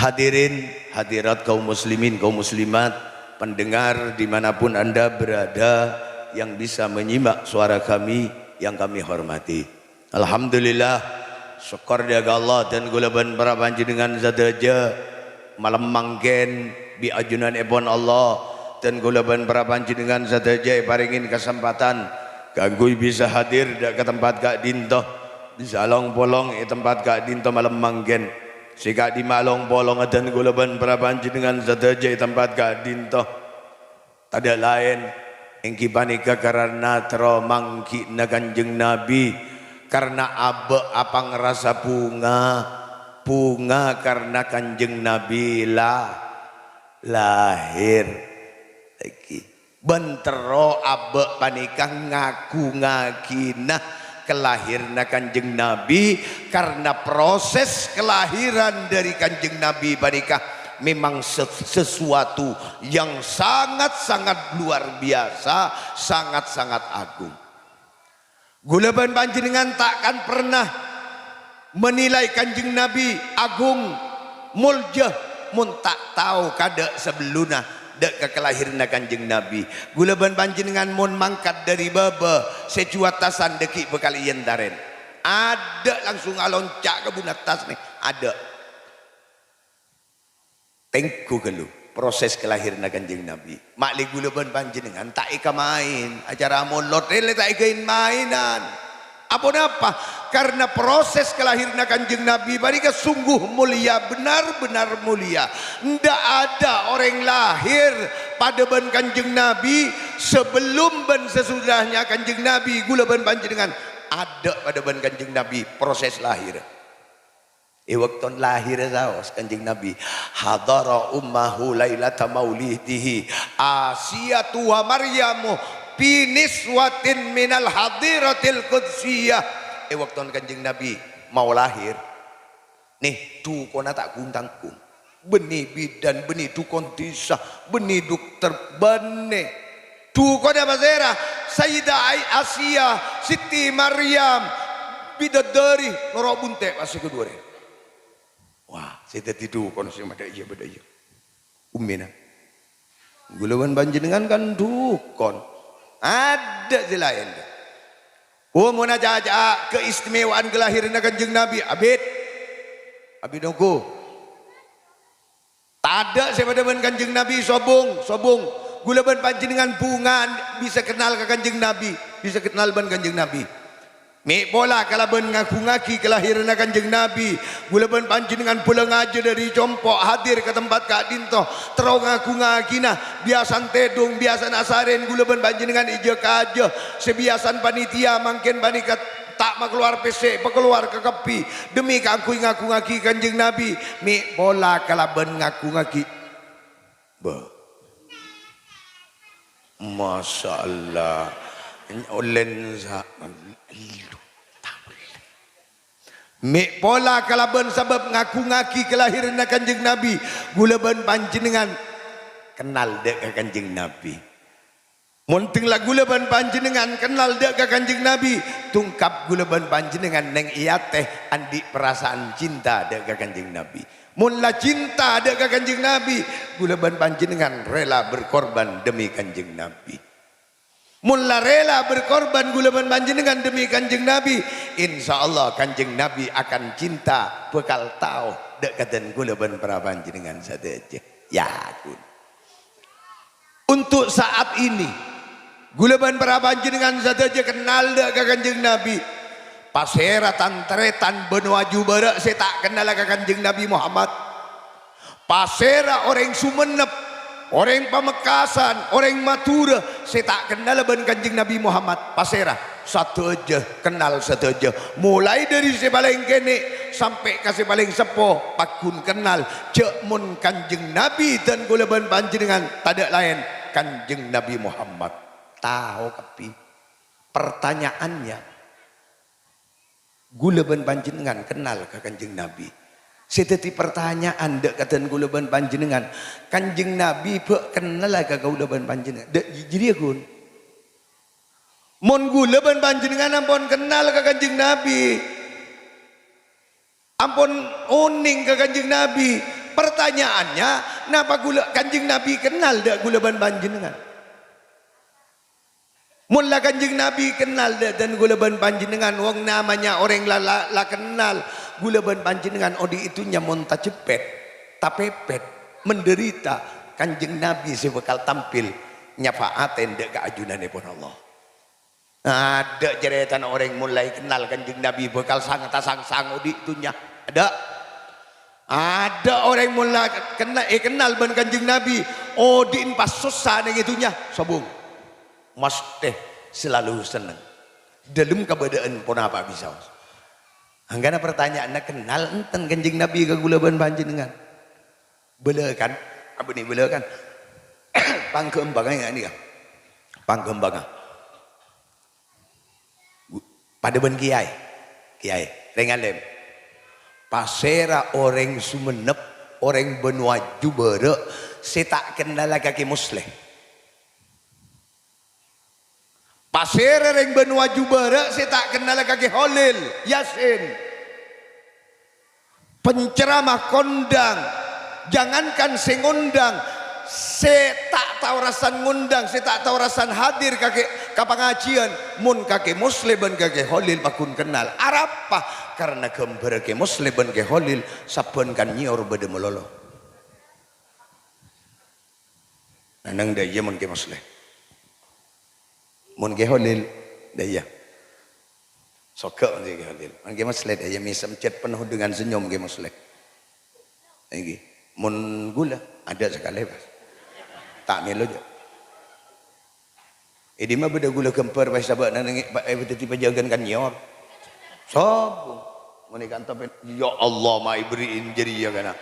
Hadirin, hadirat kaum muslimin, kaum muslimat, pendengar dimanapun Anda berada yang bisa menyimak suara kami yang kami hormati. Alhamdulillah, sokkor dâ' ka Allah, dân kaulâ bân para panjhennengngan sadhâjâ malem mangkèn bi' ajunanèpon Allah, dân kaulâ bân para panjhennengngan sadhâjâ èparèngè kasempadhân kaangghuy bisa hadir dâ' ka tempat ka'dinto, bisa long-polong è tempat ka'dinto malem mangkèn. Sè ka'dimma long-polongnga dân kaulâ bân para panjhennengngan sadhâjâ è tempat ka'dinto. Tadâ' laèn, èngghi panèka karana terro mangghi'na Kanjeng Nabi, karana abâ' apangrasa bhunga, bhunga karana Kanjeng Nabi la-, lahèr. Èngghi. Bân terro abâ' panèka ngaghungngaghinah kalahèranna Kanjeng Nabi, karana proses kelahiran dari Kanjeng Nabi panèka memang se-, sesuatu yang sangat-sangat luar biasa, sangat-sangat agung. Ghulâ bân panjhennengngan ta' kan pernah menilai Kanjeng Nabi agung, molja, mon ta' tao kadâ' sabellunna dâ' ka kalahiranna Kanjeng Nabi. Ghulâ bân panjhennengngan mon mangkat dâri bâbâ sè jhuwâ tasan dâgghi' bhâkal èentarè. Adâ' langsung alonca' ka bun attas nè, adâ'. Tèngghu ghâllu proses kalahiranna Kanjeng Nabi. Ma'lè ghulâ bân panjhennengngan ta' èkamaèn. Acara molod rèlè ta' èkaèn-maènan. Aponapa? Karena proses kalahiranna Kanjeng Nabi panèka sungguh mulia, benar-benar mulia. Ndak ada orang lahir padâ bân Kanjeng Nabi sebelum bân sesudahnya Kanjeng Nabi, ghulâ bân panjhennengngan adâ' padâ bân Kanjeng Nabi proses lahir. È bâkto lahèr saos Kanjeng Nabi, hadara ummahu lailata maulidihi, Asiyatu wa Maryamu fi niswatin minal hadiratil qudsiyah. È bâkto Kanjeng Nabi mau lahèr, nè, dhukona ta' gung-tanggung. Bânnè bidan, bânnè dhukon dhisa, bânnè dokter, bânnè. Dhukona pasèra? Sayyidah Ai-, Asiya, Siti Maryam, bidadari, noro' bunte' pas sè kaduwâ rè. Wah, sè dhâddhi dhukon sè madâ iyâ bâdâ iyâ. Ummina. Ghulâ bân panjhennengngan kan dhukon. Adâ' sè laèn. Oh, mon acaca'a keistimewaan kelahiranna Kanjeng Nabi, abit. Abit ongghu. Tadâ' sè padâ bân Kanjeng Nabi, sobung, sobung. Ghulâ bân panjhennengngan bhunga bisa kennal ka Kanjeng Nabi, bisa kennal bân Kanjeng Nabi. Mè' pola kalabân ngagungngaghi kelahiranna Kanjeng Nabi, ghulâ bân panjhennengngan bâlângajâ dâri compo' hadir ka tempat ka'dinto, terro ngagungngaghina, biyasan tèdung, biyasan asarèn, ghulâ bân panjhennengngan ijâ-kajâ, sè biyasan panitia mangkèn panèka ta' makalowar pèssè, pakalowar ka kabbhi, demi kaangghuy ngagungngaghi Kanjeng Nabi, mè' pola kalabân ngagungngaghi. Bâh. Masya Allah. Ollèn sa-, mè' pola kalabân sabâb ngagungngaghi kalahiranna Kanjeng Nabi, ghulâ bân panjhennengngan kennal dâ' ka Kanjeng Nabi. Mon dhâng la ghulâ bân panjhennengngan kennal dâ' ka Kanjeng Nabi, tongkap ghulâ bân panjhennengngan neng è atè andi' parasaan cinta dâ' ka Kanjeng Nabi. Mon la cinta dâ' ka Kanjeng Nabi, ghulâ bân panjhennengngan rela berkorban demi Kanjeng Nabi. Mon la rela berkorban ghulâ bân panjhennengngan demi Kanjeng Nabi, insya Allah Kanjeng Nabi akan cinta, bhâkal tao dâ' ka dân ghulâ bân para panjhennengngan sadhâjâ. Yakin. Untuk saat ini, ghulâ bân para panjhennengngan sadhâjâ kennal dâ' ka Kanjeng Nabi. Pasèra tan-tarètan bânowa jubârâ' sè ta' kennal ka Kanjeng Nabi Muhammad? Pasèra orèng Songennep, orèng Pamekasan, orèng Madhurâ sè ta' kennal bân Kanjeng Nabi Muhammad? Pasèra? Sadhâjâ, kennal sadhâjâ. Molaè dâri sè palèng kènè' sampè' ka sè palèng seppo, pagghun kennal. Jhâ' mon Kanjeng Nabi dân ghulâ bân panjhennengngan tadâ' laèn, Kanjeng Nabi Muhammad. Tao kabbhi. Pertanyaannya, ghulâ bân panjhennengngan kennal ka Kanjeng Nabi? Sè dhâddhi pertanyaan dâ' ka dân ghulâ bân panjhennengngan, Kanjeng Nabi bâ' kennal ka ghulâ bân panjhennengngan? Dâ-, jârèya, ghun. Mon ghulâ bân panjhennengngan ampon kennal ka Kanjeng Nabi, ampon onèng ka Kanjeng Nabi, pertanyaannya, napa ghulâ, Kanjeng Nabi kennal dâ' ghulâ bân panjhennengngan? Mon la Kanjeng Nabi kennal dâ-, dân ghulâ bân panjhennengngan, wong namanya orèng la, la, la kennal, ghulâ bân panjhennengngan odi' è dhunnya mon tajeppet, tapèpèt, menderita, Kanjeng Nabi sè bhâkal tampil nyafa'atè dâ' ka ajunanèpon Allah. Adâ' carètana orèng molaè kennal Kanjeng Nabi bhâkal sang-tasangsang odi' dhunnya. Adâ'. Adâ' orèng molaè kenna-, èkennal bân Kanjeng Nabi, odi'na pas sossa neng è dhunnya, sobung. Mastè selalu senneng. Dâlem kabâdâ'ân ponapa bisa. Mangkana pertanyaanna, kennal enten Kanjeng Nabi ka ghulâ bân panjhennengngan? Bâlâ kan? Abâ' nè bâlâ kan? Pangghâmpangnga nèka. Pangghâmpangnga. Padâ bân kèyaè. Kèyaè, rèng alèm. Pasèra orèng Songennep, orèng bânowa jubârâ' sè ta' kennala ka Kè Moslèh? Pasèra rèng bânowa jubârâ' sè ta' kennala ka Kè Kholil Yasin? Penceramah kondang, jangankan sè ngondang, sè ta' tao rassana ngondang, sè ta' tao rassana hadir ka kè-, ka pangajiyân, mon ka Kè Moslèh bân ka Kè Kholil pagghun kennal. Arapa? Karna ghâmbhârrâ Kè Moslèh bân Kè Kholil sabbhân kan nyèyor bâdâ malolo. Nangèng dâ' iyâ mon Kè Moslèh. Mon Kè Kholil, dâ' iyâ. Sogâ' mon Kè Kholil. Mon Kè Moslèh, dâ' iyâ mèsem cèt penuh dengan senyum Kè Moslèh. Èngghi. Mon ghulâ, adâ' sakalè, Pak. Ta' mèlo, jâ'. È dimma bâdâ ghulâ ghâmbhâr, pas sabâ' nangèng, pa-, è, dhâddhi pajâgân kan nyèyor. Sobbhu. Ngene kan tapi, ya Allah, ma' èberri'in jârèya kana'.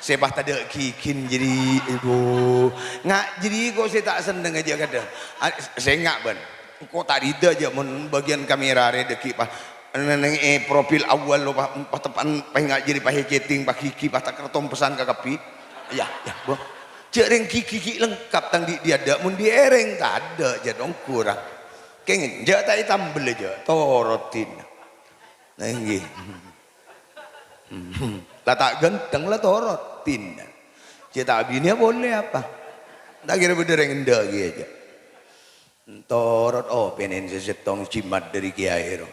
Sè pas tadâ' ghighina jârèya, aduh. Nga' jârèya kok sè ta' sennengnga jâ' kadhâng. A-, sènga', bân. Engko' ta' rida jâ' mon bâgiyân kamera rè dâggi' pas neng, neng, eh, profil awal lo, pas, pas teppa'an, pas nga' jârèya pas è-chatting, pas ghighi, pas ta' kertompesan ka kabbhi. Ya, ya, bân. Jâ' rèng ghighi ghi' lengkap tang dhi'-, dhi' adâ', mon dhi' èrèng tadâ' jâ' dong kurang. Kèng jâ' ta' ètambel jâ', torotin. Nah, èngghi. La ta' ghântheng, la torotin. Cè' ta' abinèya polè apa? Ta' kèra bâdâ rèng endâ' kèya jâ'. Torot, oh, pènèn sè sèttong jimat dâri kèyaè ro.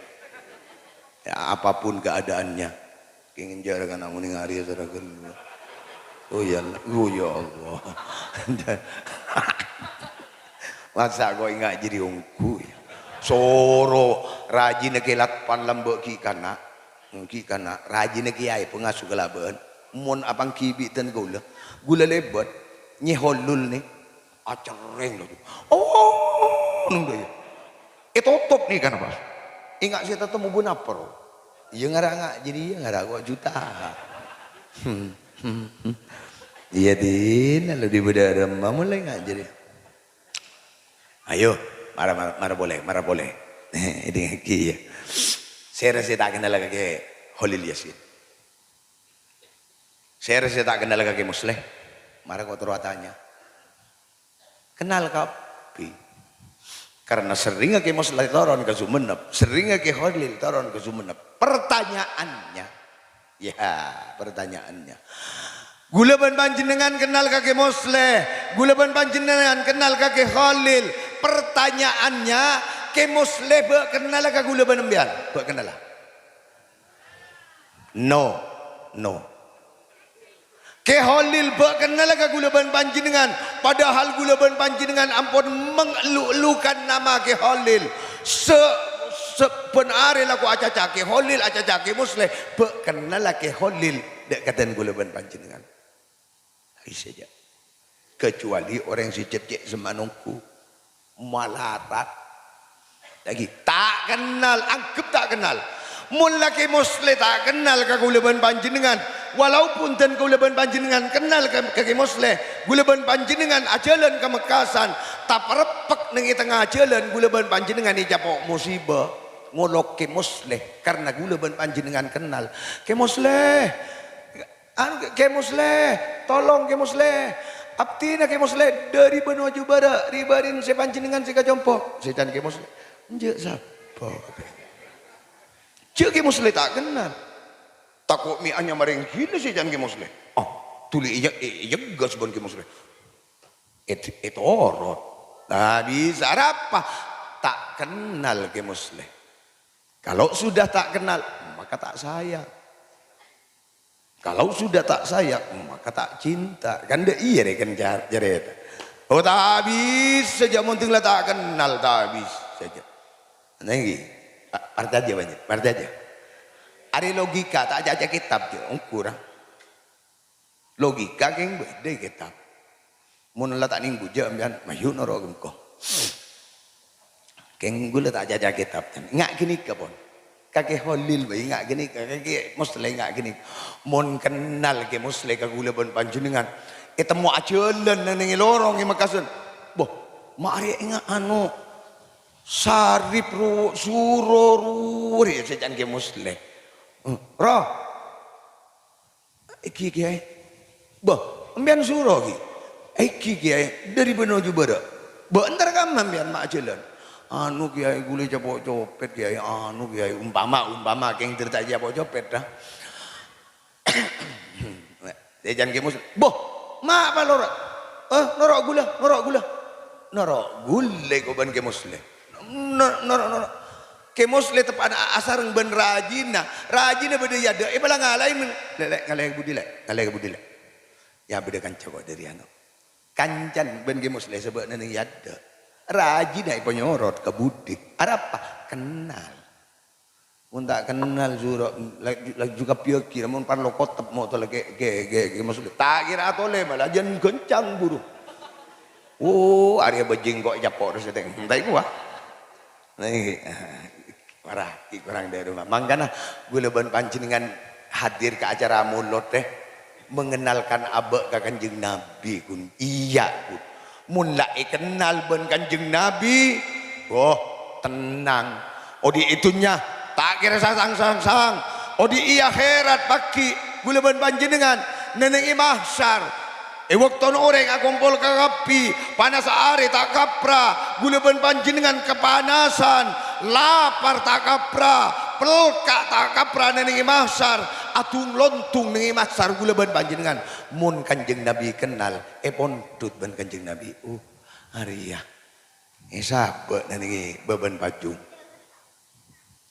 Ya, apapun keadaannya. Kèng jâ' rèng ana' ngonèng arèya saraghân. Oh ya, oh ya Allah. Masa' kok enga' jârèya ongghu, ya? Soro rajina kèlat pan lambâ' ghi' kana'. Ghi' kana', rajina kèyaè pangasuh kalabân. Mon apangghi bi' dân kaulâ, ghulâ lèbât, Nyè Holil nè, acerrèng laju. Oh, neng dâ' iyâ. Ètotop nè kana' pas. Enga' sè tatemmo bân apa, ro? Iyâ ngara enga' jârèya, ngara kok juta. Iyâ, Din, la dibâdâ remma molaè enga' jârèya. Ayo, mara, mara, mara polè, mara polè. Èdingngaghi, ya. Sèra sè ta' kennal ka Kè Holil Yasin? Sèra sè ta' kennal ka Kè Musleh? Mara kok terro atanya. Kennal kabbhi. Karena serringnga Kè Musleh toron ka Sumenep, serringnga Kè Holil toron ka Sumenep. Pertanyaannya, Ya, pertanyaannya. Ghulâ bân panjhennengngan kennal ka Kè Musleh, ghulâ bân panjhennengngan kennal ka Kè Holil. Pertanyaannya, Kè Musleh bâ' kennal ka ghulâ bân empèyan? Bâ' kennal? No. No. Kè Holil bâ' kennal ka ghulâ bân panjhennengngan, padahal ghulâ bân panjhennengngan ampon mengelu-elukan nama Kè Holil. Se-, sabbhân arè lako acaca Kè Holil, acaca Kè Musleh, bâ' kennal Kè Holil dâ' kadhân ghulâ bân panjhennengngan. Bisa jâ. Kecuali orèng sè cècè' sè manongghu. Malarat. Lagi, ta' kennal, angghep ta' kennal. Mon la Kè Musleh ta' kennal ka ghulâ bân panjhennengngan, walaupun dân ghulâ bân panjhennengngan kennal ka, ka Kè Musleh, ghulâ bân panjhennengngan ajhâlân ka Mekkasan, tapareppek neng è tengnga jhâlân, ghulâ bân panjhennengngan ècapo' musibâ, ngolok Kè Musleh, karna ghulâ bân panjhennengngan kennal. Kè Musleh, Anu, Kè Musleh, tolong Kè Musleh. Abdhina Kè Musleh dâri bânnya' jhubârâ', ribârin sè panjhennengngan sè ka compo'. Sè can Kè Musleh, "Enjâ' sapa?" Jâ' Kè Musleh ta' kennal. Tako' mè' anyama rèng ghilâ sè can Kè Musleh. Oh, dhuli èyè-, èyègas bân Kè Musleh. Èt-, ètorot. Ta' bisa. Arapa? Ta' kennal Kè Musleh. Kalau sudah tak kenal, maka tak sayang. Kalau sudah tak sayang, maka tak cinta. Kan dâ' iyâ rè kan jar-, jarèta. Oh, ta' bisa jâ' mon tèng la ta' kennal, ta' bisa jâ'. Nèngghi. Pa-, parcajâ bânnya', parcajâ. Arè logika ta' caca kètab jâ', ongghu ra. Logika kèng bâdâ è kètab. Mon la ta' nèngghu jâ' sampèyan, mayu noro' engko'. Kèng ghulâ ta' caca kètab, jân. Nga' ghânèka, pon. Ka Kè Holil bhâi nga' ghânèka, ka Kè Musleh nga' ghânèka. Mon kennal Kè Musleh ka ghulâ bân panjhennengngan, ètemmo ajhâlân neng, neng è lorong è Mekkasan. Boh, ma' arè enga' anu, sarip ru-, suro ru-, rè sè can Kè Musleh. Eh, Roh, Èngghi, Kèyaè. Bâh, sampèyan suro, ghi? Èngghi, Kèyaè, dâri bânnya' jhubârâ'. Bâ' entar kamma sampèyan ma' ajhâlân? Anu, Kèyaè, ghulâ ècapo' copèt, Kèyaè. Anu, Kèyaè, umpama, umpama, kèng dâri ta' ècapo' copèt, dâ. Sè can Kè Mus, "Bâh, ma' palora? Eh, noro' ghulâ, noro' ghulâ." Noro' ghulâ kobân Kè Musleh. No-, noro', noro'. Kè Musleh teppa'na asareng bân rajina. Rajina bâdâ è adâ', èpalangalaè men. "Lè', Lè', ngalè'è ka budi, Lè'. Ngalè'è ka budi, Lè'." Yâ, bâdâ kanca kok dâri anu. Kancan bân Kè Musleh sèbâ'na neng è adâ'. Rajina èpanyorot ka budi. Arapa? Kennal. Mon ta' kennal suro, laju, laju kabbhiyâghi, mon parlo kotep mo' tolè Kè, Kè, Kè, Kè Musleh. Ta' kèra atolè, malah jân ghâncang buru. Oh, arèya bhâjheng kok ècapo' rè sèttèng. Entah iku, ah. Nah, iki. Parati korang dâri ma-, mangkana ghulâ bân panjhennengngan hadir ka acara molod, eh, mengenalkan abâ' ka Kanjeng Nabi, ghun. Iyâ, ghun. Mon la èkennal bân Kanjeng Nabi, wah, tenang. Odi' è dhunnya, ta' kèra sang-, sang-, sang. Odi' è akhèrat, pagghi', ghulâ bân panjhennengngan, neng-enneng è mahsyar. È bâktona orèng akompol kakabbhi, panassa arè ta' kapra, ghulâ bân panjhennengngan kapanasan, lapar ta' kapra, pelka' ta' kapra neng-enneng è mahsyar, adhung-londhung neng-enneng è mahsyar ghulâ bân panjhennengngan. Mon Kanjeng Nabi kennal, èpondhut bân Kanjeng Nabi. Uh, arèya. Èsabâ' neng-enneng è bâbân pajhung.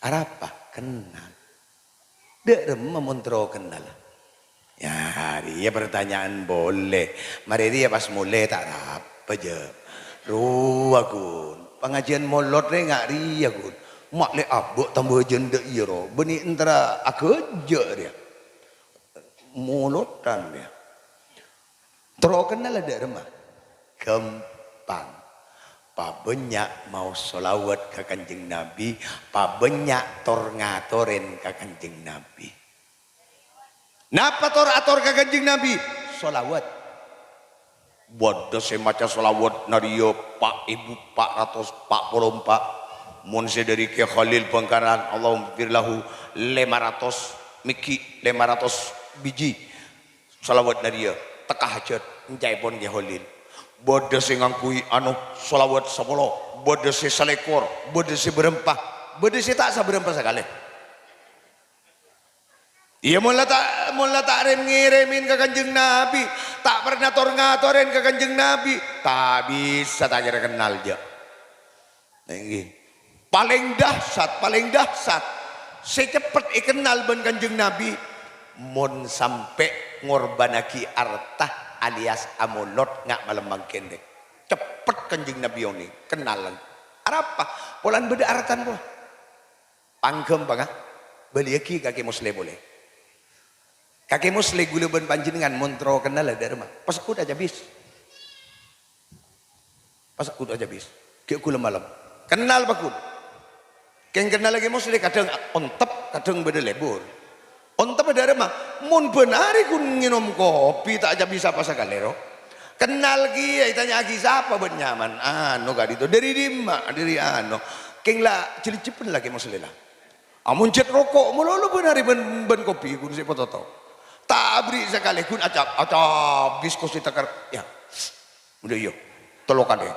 Arapa? Kennal. Dâ' remma mon terro kennal? Yâ, rèya pertanyaan polè. Marè rèya pas molè ta' rapa, jâ'. Rowa, ghun. Pangajiân molod rè nga' rèya, ghun. Ma' lè abâ' tambâ jân dâ' iyâ, ro. Bânnè entara aghâjâ' rèya. Molodhân rèya. Terro kennal dâ' remma? Ghâmpang. Pabânnya' maos sholawat ka Kanjeng Nabi, pabânnya' tor-ngatorèn ka Kanjeng Nabi. Napa tor-ator ka Kanjeng Nabi? Sholawat. Bâdâ sè maca sholawat narèya pa' èbu pa' ratos pa' polo empa'. Mon sè dâri Kè Khalil Bangkalan, Allahummaghfir lahu, lèma ratos mèghi', lèma ratos biji. Shalawat narèya tekka hajhât, encaèpon Kè Khalil. Bâdâ sè ngangghuy, anu, shalawat sapolo, bâdâ sè salèkor, bâdâ sè bârâmpa, bâdâ sè ta' sabârâmpa sakalè. Iyâ, mon la ta', mon la ta' rèm-ngèrèmèn ka Kanjeng Nabi, ta' parna tor-ngatorèn ka Kanjeng Nabi, ta' bisa ta' kèra kennal, jâ'. Èngghi. Palèng dahsyat, palèng dahsyat. Sè ceppet èkennal bân Kanjeng Nabi, mon sampè' ngorbhânnaghi arta alias amolod nga' malem mangkèn, rè. Ceppet Kanjeng Nabi onèng, kennal. Arapa? Polana bâdâ artana, po. Pangghâmpangnga, bâliyâghi ka Kè Musleh polè. Ka Kè Musleh ghulâ bân panjhennengngan mon terro kennal dâ' remma? Pasekkut acabis. Pasekkut acabis. Ghi' ghulâ malem. Kennal pagghun. Kèng kennal Kè Musleh kadhâng ontep, kadhâng bâdâ lebur. Ontep dâ' remma? Mon bân arè ghun ngènom kopi ta' acabis sapa sakalè, ro. Kennal kèyaè, ètanya'aghi sapa bân nyaman. Anu ka'dinto, dâri dimma? Dâri anu. Kèng la jhelejjhebân la Kè Musleh la. Amon jhât roko' malolo bân arè bân, bân kopi ghun sè patoto. Ta' aberri' sakalè ghun acab-, acabis ko sè takar. Yâ. Bâdâ iyâ. Tello kalè.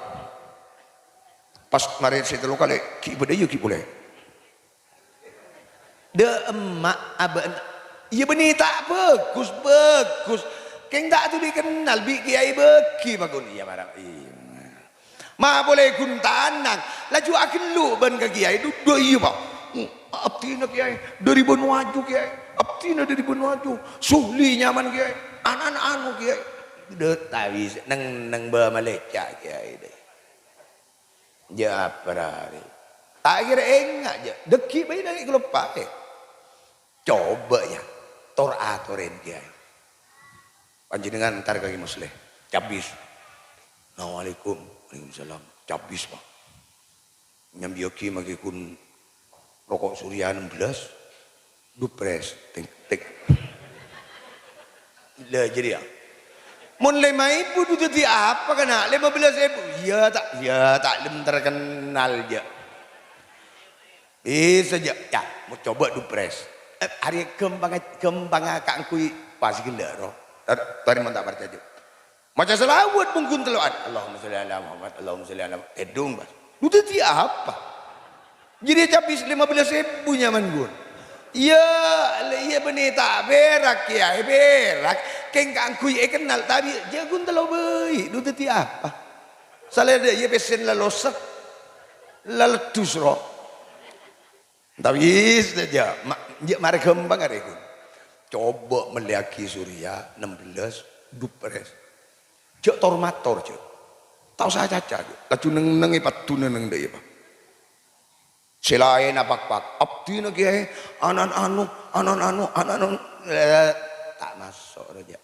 Pas marè sè tello kalè, ghi' bâdâ iyâ ghi' polè. Dâ' emma' abâ'na. Iyâ bânnè ta' bhâghus, bhâghus. Kèng ta' dhuli kennal bi' kèyaè bâghi pagghun. Iyâ mara. Iyâ. Ma' polè ghun tanang, laju aghâllu' bân ka kèyaè, dhu-, dhu-, iyâ, Pa'. Hmm, abdhina kèyaè dâri Bânuwaju, kèyaè. Abdhina dâri Bânuwaju. Suhli nyaman kèyaè. Ana'-ana' anu kèyaè. Dhu-, ta' bisa, neng-, neng bâ malèca' kèyaè, dhu. Jâ' apa rarè. Ta' kèra enga', jâ'. Dâgghi' bhâi nangè' kaloppaè. Coba, yâ, tor-atorèn kèyaè. Panjhennengngan entar ka Kè Musleh. Cabis. Assalamualaikum. Waalaikumsalam. Cabis, Pa'. Nyambiyâghi maghi ghun roko' Surya enam belas. Dupres. Tèng, tèng. Lah, jârèya. Mon lèma èbu dhu dhâddhi apa, kana'? Lèma bellâs èbu. Iyâ, ta', iyâ, ta' lem terkenal, jâ'. Bisa jâ', yâ, mau coba dupres. Eh, arèya ghâmpang, ghâmpang kaangghuy pas ghellâ', ro. Tar-, tarèma ta' parcajâ. Maca shalawat mongghun tello'an. Allahumma sholli ala Muhammad, Allahumma sholli ala Muhammad. Tèdung, pas. Lu dhâddhi apa? Jârèya cabis lèma bellâs èbu nyaman ghun. Iyâ, lè-, iyâ bânnè ta' pèrak, kèyaè, pèrak. Kèng kaangghuy èkennal, tapè jâ' ghun tello bhâi. Lu dhâddhi apa? Salèra iyâ pèssèna la losek. La leddhus, ro. Ta' bisa jâ', ma-, jâ' marè ghâmpang arè ghun. Coba mellèyaghi Surya enam belas, dupres. Jâ' tor-mator, jâ'. Ta' osa acaca, jâ'. Laju neng-, nengngè padduna neng dâ' iyâ, Pa'. Sè laènna pakpak. Abdhina kèyaè, ana' anu, ana' anu, ana' anu. Eh, ta' maso' rè, jâ'.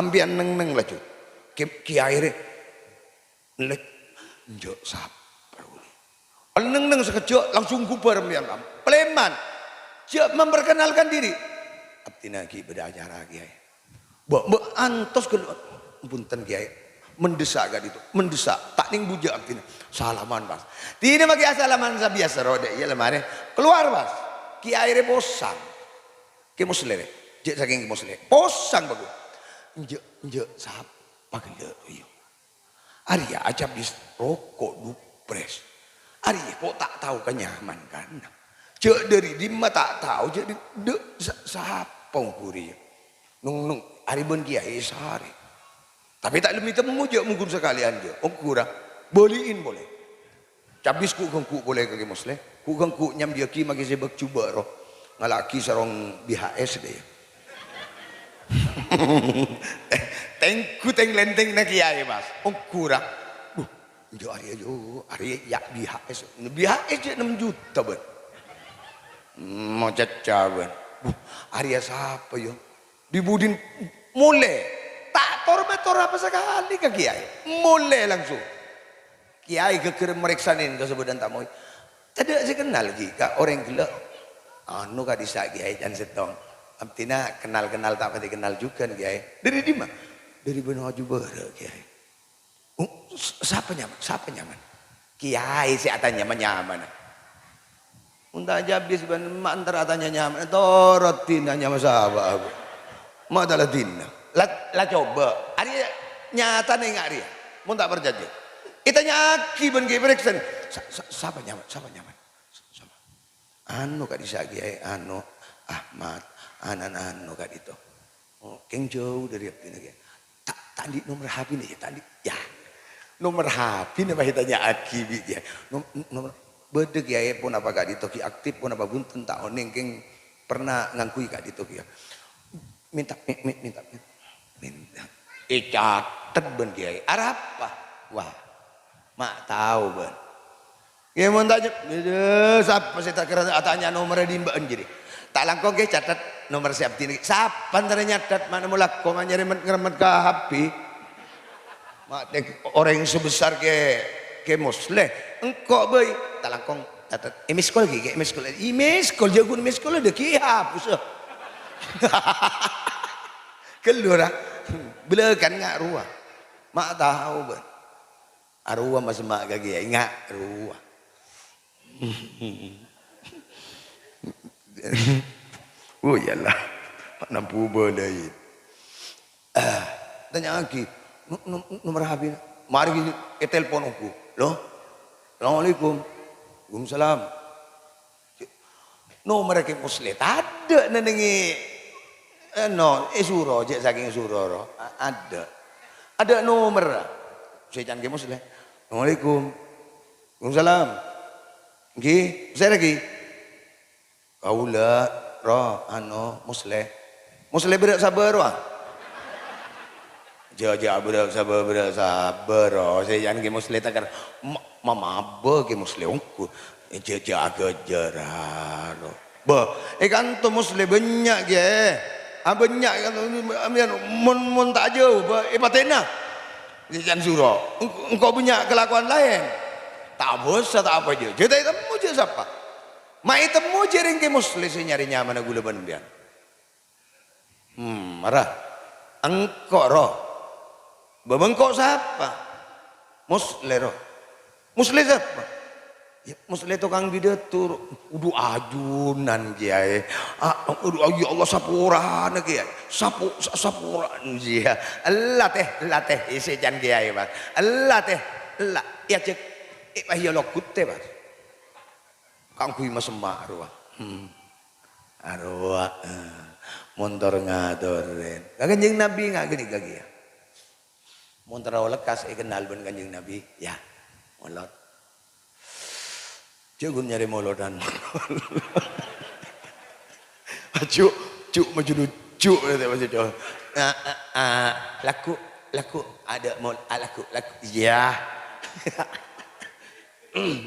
Ampèyan neng-, neng laju. Kè-, kèyaè rè. Lek, enjâ' sabbhâr, ulè. Neng-neng sakejjhâ' langsung bubar, mbiyan, Ram. Palèman. Jhâ' memperkenalkan diri. "Abdhina ghi' bâdâ acara, Kèyaè." Bâ', bâ', antos ghâllu. "Bhunten, Kèyaè." Mendhissa' ka'dinto, mendhissa'. Ta' nèng bujâ abdhina. Salaman, pas. Dinah makè asalaman sabiyasa rowa, dâ' iyâ la marè. Kalowar, pas. Kèyaè rè posang. Kè Moslè rè. Jhâ' sakèng Kè Moslè. Posang, bâghu. "Enjâ', enjâ' sapa ghellâ' rowa?" Arèya acabis roko' duprès. Arèya ko' ta' tao ka nyaman, kan? Jhâ' dâri dimma ta' tao, jhâ' dâ', dâ', sa-, sapa ongghu rèya? Neng-, neng, arè bân Kèyaè sarè. Tapè ta' lem ètemmo jhâ' mongghu sakalèyan jhâ'. Ongghu ra, bâli'in polè. Cabis ghu'-ghangghu' polè ka Kè Moslè. Ghu'-ghangghu' nyambiyâghi makè sèbâk jhubâ' ro. Ngala'aghi sarong B H S dâ' iyâ. Tèngghu tèng-lèntèngnga Kèyaè, Mas. Ongghu ra. Duh, enjâ' arèya, yo, arèya ya B H S. B H S jhâ' nem juta, bân. Mo cacca, bân. Duh, arèya sapa, yo? Di-budina molè. Ta' tor-mator apa sakalè ka Kèyaè. Molè langsung. Kèyaè ghâgghâr marèksanè ka sabâdhân tamoy. Tadâ' sè kennal ghi' ka orèng ghellâ'. Anu ka'dissa' Kèyaè can sèttong. Abdhina kennal-kennal ta' patè kennal jhughân, Kèyaè. Dâri dimma? Dâri bân Haju Bârâ', Kèyaè. Oh, s-, sapa nyaman? Sapa nyaman? Kèyaè sè atanya ma' nyamana. Mon ta' jhâ' bis bân ma' entar atanya nyamana, toro' dinah nyama sapa aku. Ma' ta' la dinah. La, la coba. Arèya nyatana enga' rèya. Mon ta' parcajâ. Ètanya'aghi bân ghi' parèksanè. Sa-, sa-, sapa nyaman? Sapa nyaman? Sa-, sapa? Anu ka'dissa' Kèyaè, anu, Ahmad, ana'na anu ka'dinto. Oh, kèng jhâu dâri abdhina, Kèyaè. Ta', ta' andi' nomer H P-na, ya, ta' andi'. Ya. Nomer H P-na pas ètanya'aghi bi', ya. Nom-, nomer, bâdâ, Kèyaè, ponapa ka'dinto ghi' aktif, ponapa bhunten, ta' onèng, kèng pernah ngangghuy ka'dinto, Kèyaè. Minta, mi-, mi-, minta, minta. Ècatet bân Kèyaè. Arapa? Wah, ma' tao, bân. Yâ, mon tanya, "Bâdâ, sapa sè ta' kèra atanya nomerra dimbâ'ân jârèya?" Ta' langkong, ghi, catet nomer sè abdhina. Sapa entarra nyatet, ma' nemmo lako ma' nyarè met-, ngeremmet ka H P. Ma' tèk orèng sè besar kè, kè Mosleh. Engko' bhâi, ta' langkong catet. È-miss call ghi, kè è-miss call. È-miss call, jhâ' ghun miss call, dâgghi' èhapus. Ghâllu ra. Bâlâkana nga' rowa. Ma' tao, bân. Arowa masemma' ka kèyaè, nga' rowa. Oh, iyalah. Nambu bâlâi. Ah, tanya'aghi, "No-, no-, nomer H P-na?" Marè ghi ètelpon ongghu. "Lo? Assalamualaikum." "Waalaikumsalam." Nomerra Kè Mosleh tadâ' nennengngè, eh, no, è suro, jhâ' sakèng suro ro. A-, adâ'. Adâ' nomerra. Sè can Kè Mosleh. "Assalamualaikum." "Waalaikumsalam." "Èngghi, pasèra ghi?" "Kaulâ, ro, ano, Mosleh." "Mosleh bârâ' sabâ rowa?" "Jhâ', jhâ' bârâ' sabâ, bârâ' sabâ ro, sè can Kè Mosleh takèr ma-, mamabâ Kè Mosleh ongghu. Jhâ', jhâ' aghâjârâ ro." "Bâ, è kanto Mosleh bânnya', Kè. Ah, bânnya' è kanto, mon, mon ta' jhâu, bâ, èpatèna." Sè can suro, "Eng-, engko' bânnya' kalakowan laèn. Ta' abâsa, ta' apa jhâ'. Jhâ' ta' ètemmo jhâ' sapa. Ma' ètemmo jhâ' rèng Kè Mosleh sè nyarè nyamana ghulâ bân sampèyan." Hmm, mara. Engko' ro. Bâ, bâ engko' sapa? Mosleh ro. Mosleh sapa? Ya, Mosleh tokang bidâto ro. Kodhu ajunan, Kèyaè. Ah, kodhu, ya Allah, saporana, Kèyaè. Sapo-, sa-, saporana, Kèyaè. Ella, tèh, ella, tèh, sè can Kèyaè, Pak. Ella, tèh, ella. Ya, cèk. Eh, pas ya lo gutte, Pak. Kaangghuy masemma' rowa. Hmm. Arowa, eh, montor ngatorè. Ka Kanjeng Nabi nga' ghânèka kèya. Montor lekkas èkennal bân Kanjeng Nabi, ya, molod. Jhâ' ghun nyarè molodan. Aju, ju, maju nuju, kata Mas Edo. Ah, ah, ah, lagu, lagu, ada mol-, ah, lagu, lagu. Iya.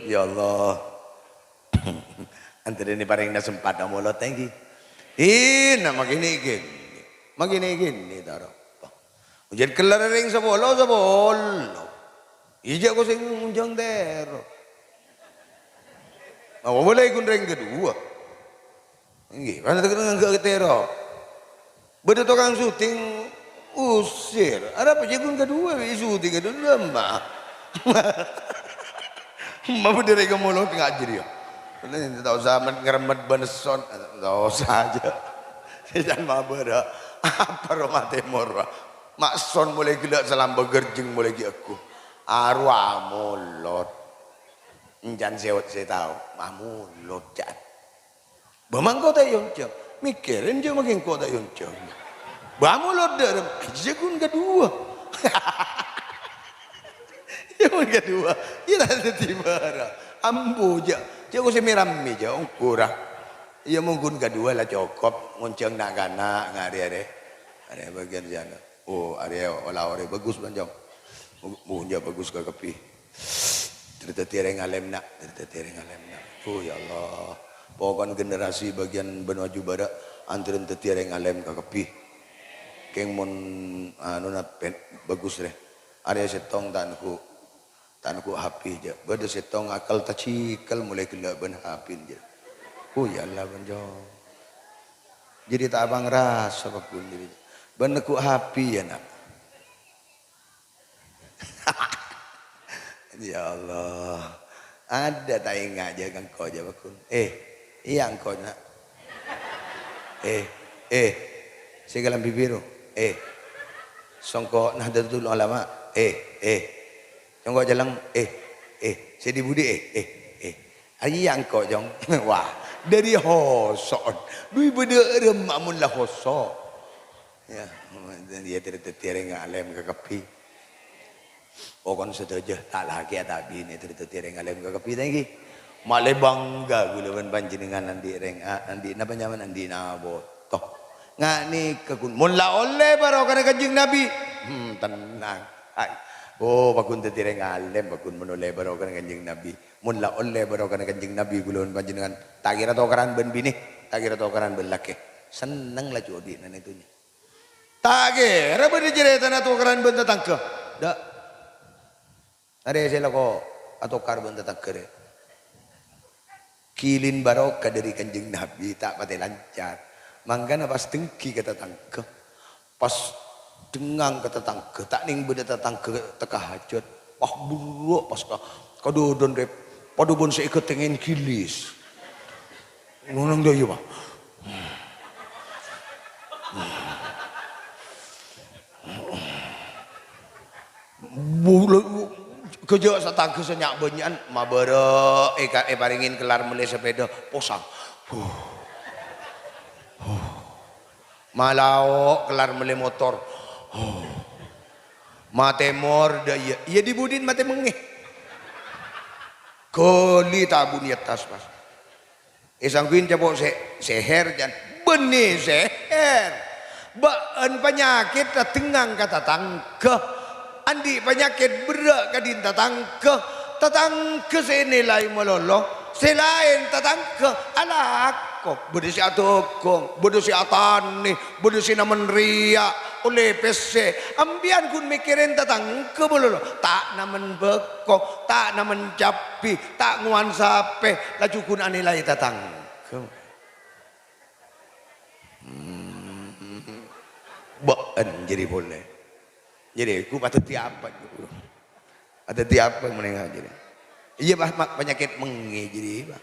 Ya Allah. Antarèna parèngna sempat molod èngghi. Ina, magini gini. Magini gini, taro. Ujan kellar rèng sapolo, sapolo. Ija ko sing unjang tero. Apa boleh gun rèng kedua? Èngghi, karana tèkèr ngangghâ' tèro. Bâdâ tokang syuting, usir. Arapa jhâ' ghun kaduwâ bi' syuting kaduwâ, ma'. Ma' bâdâ rè' ka molot ngajhâr, yâ. Nè, ta' osa met-, ngeremmet bân son. Ta' osa jhâ'. Sèsan mabârâ. Apa rowa matè mor, wa. Ma' son molaè ghellâ' salamba ghârjheng molaè ghi' aghu. Arowa molot. Èncan sè, sè tao. Ma' molot, jhâ'. Bâ' mangko ta' èyonjhâng. Mèkkèrè jhâ' makè engko' ta' èyonjhâng. Bâ' molot dâ'rem. Jhâ' ghun kaduwâ. Jhâ' ghun kaduwâ. Iyâ ta' dhâddhi bârâ'. Ambu jhâ'. Jhâ' kosè mè-rammè jhâ' ongghu ra. Iyâ mon ghun kaduwâ la cokop. Ngonjhâng na'-kana' nga' arè-arè. Arè bâgiyân sè ana. Oh, arè ola orèng bhâghus, Bânjong. Bu-, bunja bhâghus kakabbhi. Dhâddhi rèng alèm, na'. Dhâddhi rèng alèm, na'. Oh, ya Allah. Pokon generasi bâgiyân bân maju bârâ' andhârân dhâddhi rèng alèm kakabbhi. Kèng mon, anu, na, pen-, bhâghus, rè. Arè sèttong ta' nèko, ta' nèko H P, jhâ'. Bâdâ sèttong akal tacikel molaè ghellâ' bân H P, jhâ'. Oh, ya Allah, Bânjong. Dhâddhi ta' apangrasa, paggun, dhâddhi. Bân nèko H P, ya, na'. Ya Allah. Adâ' ta' enga' jhâ' ka engko' jhâ', paggun. Eh, iyâ engko', na'. Eh, eh. Sè kalambhi bhiru. Eh. Songko' Nahdlatul Ulama. Eh, eh. Songko' Celleng. Eh, eh. Sè dhi-budhi, eh, eh, eh. Iyâ engko', Cong. Wah, dhâri hoso'. Dhu bâdâ remma mon la hoso'. Ya, iyâ, dhâddhi rèng alèm kakabbhi. Pokon sadhâjâ, ta' lakè ta' binè, dhâddhi rèng alèm kakabbhi, ta' èngghi. Malè bangga kaulâ bân panjhennengngan andi' rèng, a-, andi' napa nyamana, andi' naboto. Nga' nèka ghun, mon la ollè barokana Kanjeng Nabi, hmm, tennang. Hai. Oh, paggun dhâddhi rèng alèm, paggun mon ollè barokana Kanjeng Nabi. Mon la ollè barokana Kanjeng Nabi, kaulâ bân panjhennengngan, ta' kèra tokaran bân binè, ta' kèra tokaran bân lakè. Senneng la jhâ' odi'na è dhunnya. Ta' kèra bâdâ carètana tokaran bân tatangghâ. Dâ'. Arè sè lako atokar bân tatangghâ, rè. Kèlèn barokah dhâri Kanjeng Nabi, ta' patè lancar. Mangkana pas denggi ka tatangghâ. Pas dhengngang ka tatangghâ, ta' nèng bâdâ tatangghâ teka hajhât. Pas buru pas ka, kadhudhun rep-, padâ bân sè èghâtèngè gilis. Ngonang dâ' iyâ, Pak. Bulu, ghâjâ' tatangghâ sè nya'-bânnya'an, mabârâ' èka-, èparèngè kellar mellè sepeda, posang. Huh. Huh. Malao' kellar mellè motor. Huh. Matè mor dâ' iyâ. Iyâ dhi-budhina matè mengngè. Ghâli tabuna è attas, pas. Èsangghuy capo' sè-, sèhèr, jân. Bânnè sèhèr. Bâ'ân panyakèt adhengngang ka tatangghâ. Andi' panyakèt berrâ' ka'dinto tatangghâ. Tatangghâ sè ènilai malolo. Sè laèn tatangghâ alako. Bâdâ sè adhâghâng, bâdâ sè atanè, bâdâ sè namen rèya', ollè pèssè. Sampèyan ghun mèkkèrè tatangghâ malolo. Ta' namen bhâko, ta' namen cabbhi, ta' ngowan sapè, laju ghun anilai tatangghâ. Hmm. Bâ'ân jârèya polè. Jârèya ghu padâddhi apa, ghu? Padâddhi apa mènèngan jârèya? Iyâ, Pak, ma-, panyakèt mengngè jârèya, Pak.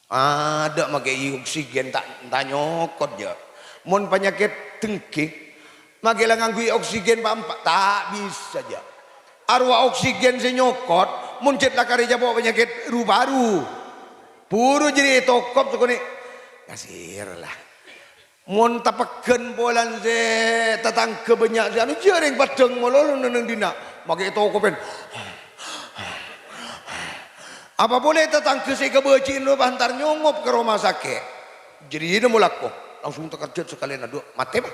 Adâ' makè oksigen ta', ta' nyokot, jâ. Mon panyakèt dengki, makè la ngangghuy oksigen pa'-empa', ta' bisa, jâ. Arowa oksigen sè nyokot, mon jhât la karè capo' panyakèt ru-paru. Buru jârèya ètokop sakonè'. Kasèra la. Mon tapegghân polana sè tatangghâ bânnya' sè anu, jâ' rèng paddhâng malolo neng-neng dinna', makè tokopèn. Apa polè tatangghâ sè èkabâji'in rowa entar nyongop ka roma sakè'. Jârèya nèmo lako, langsung takerjhât sakalèyan, adhu, matè, Pak.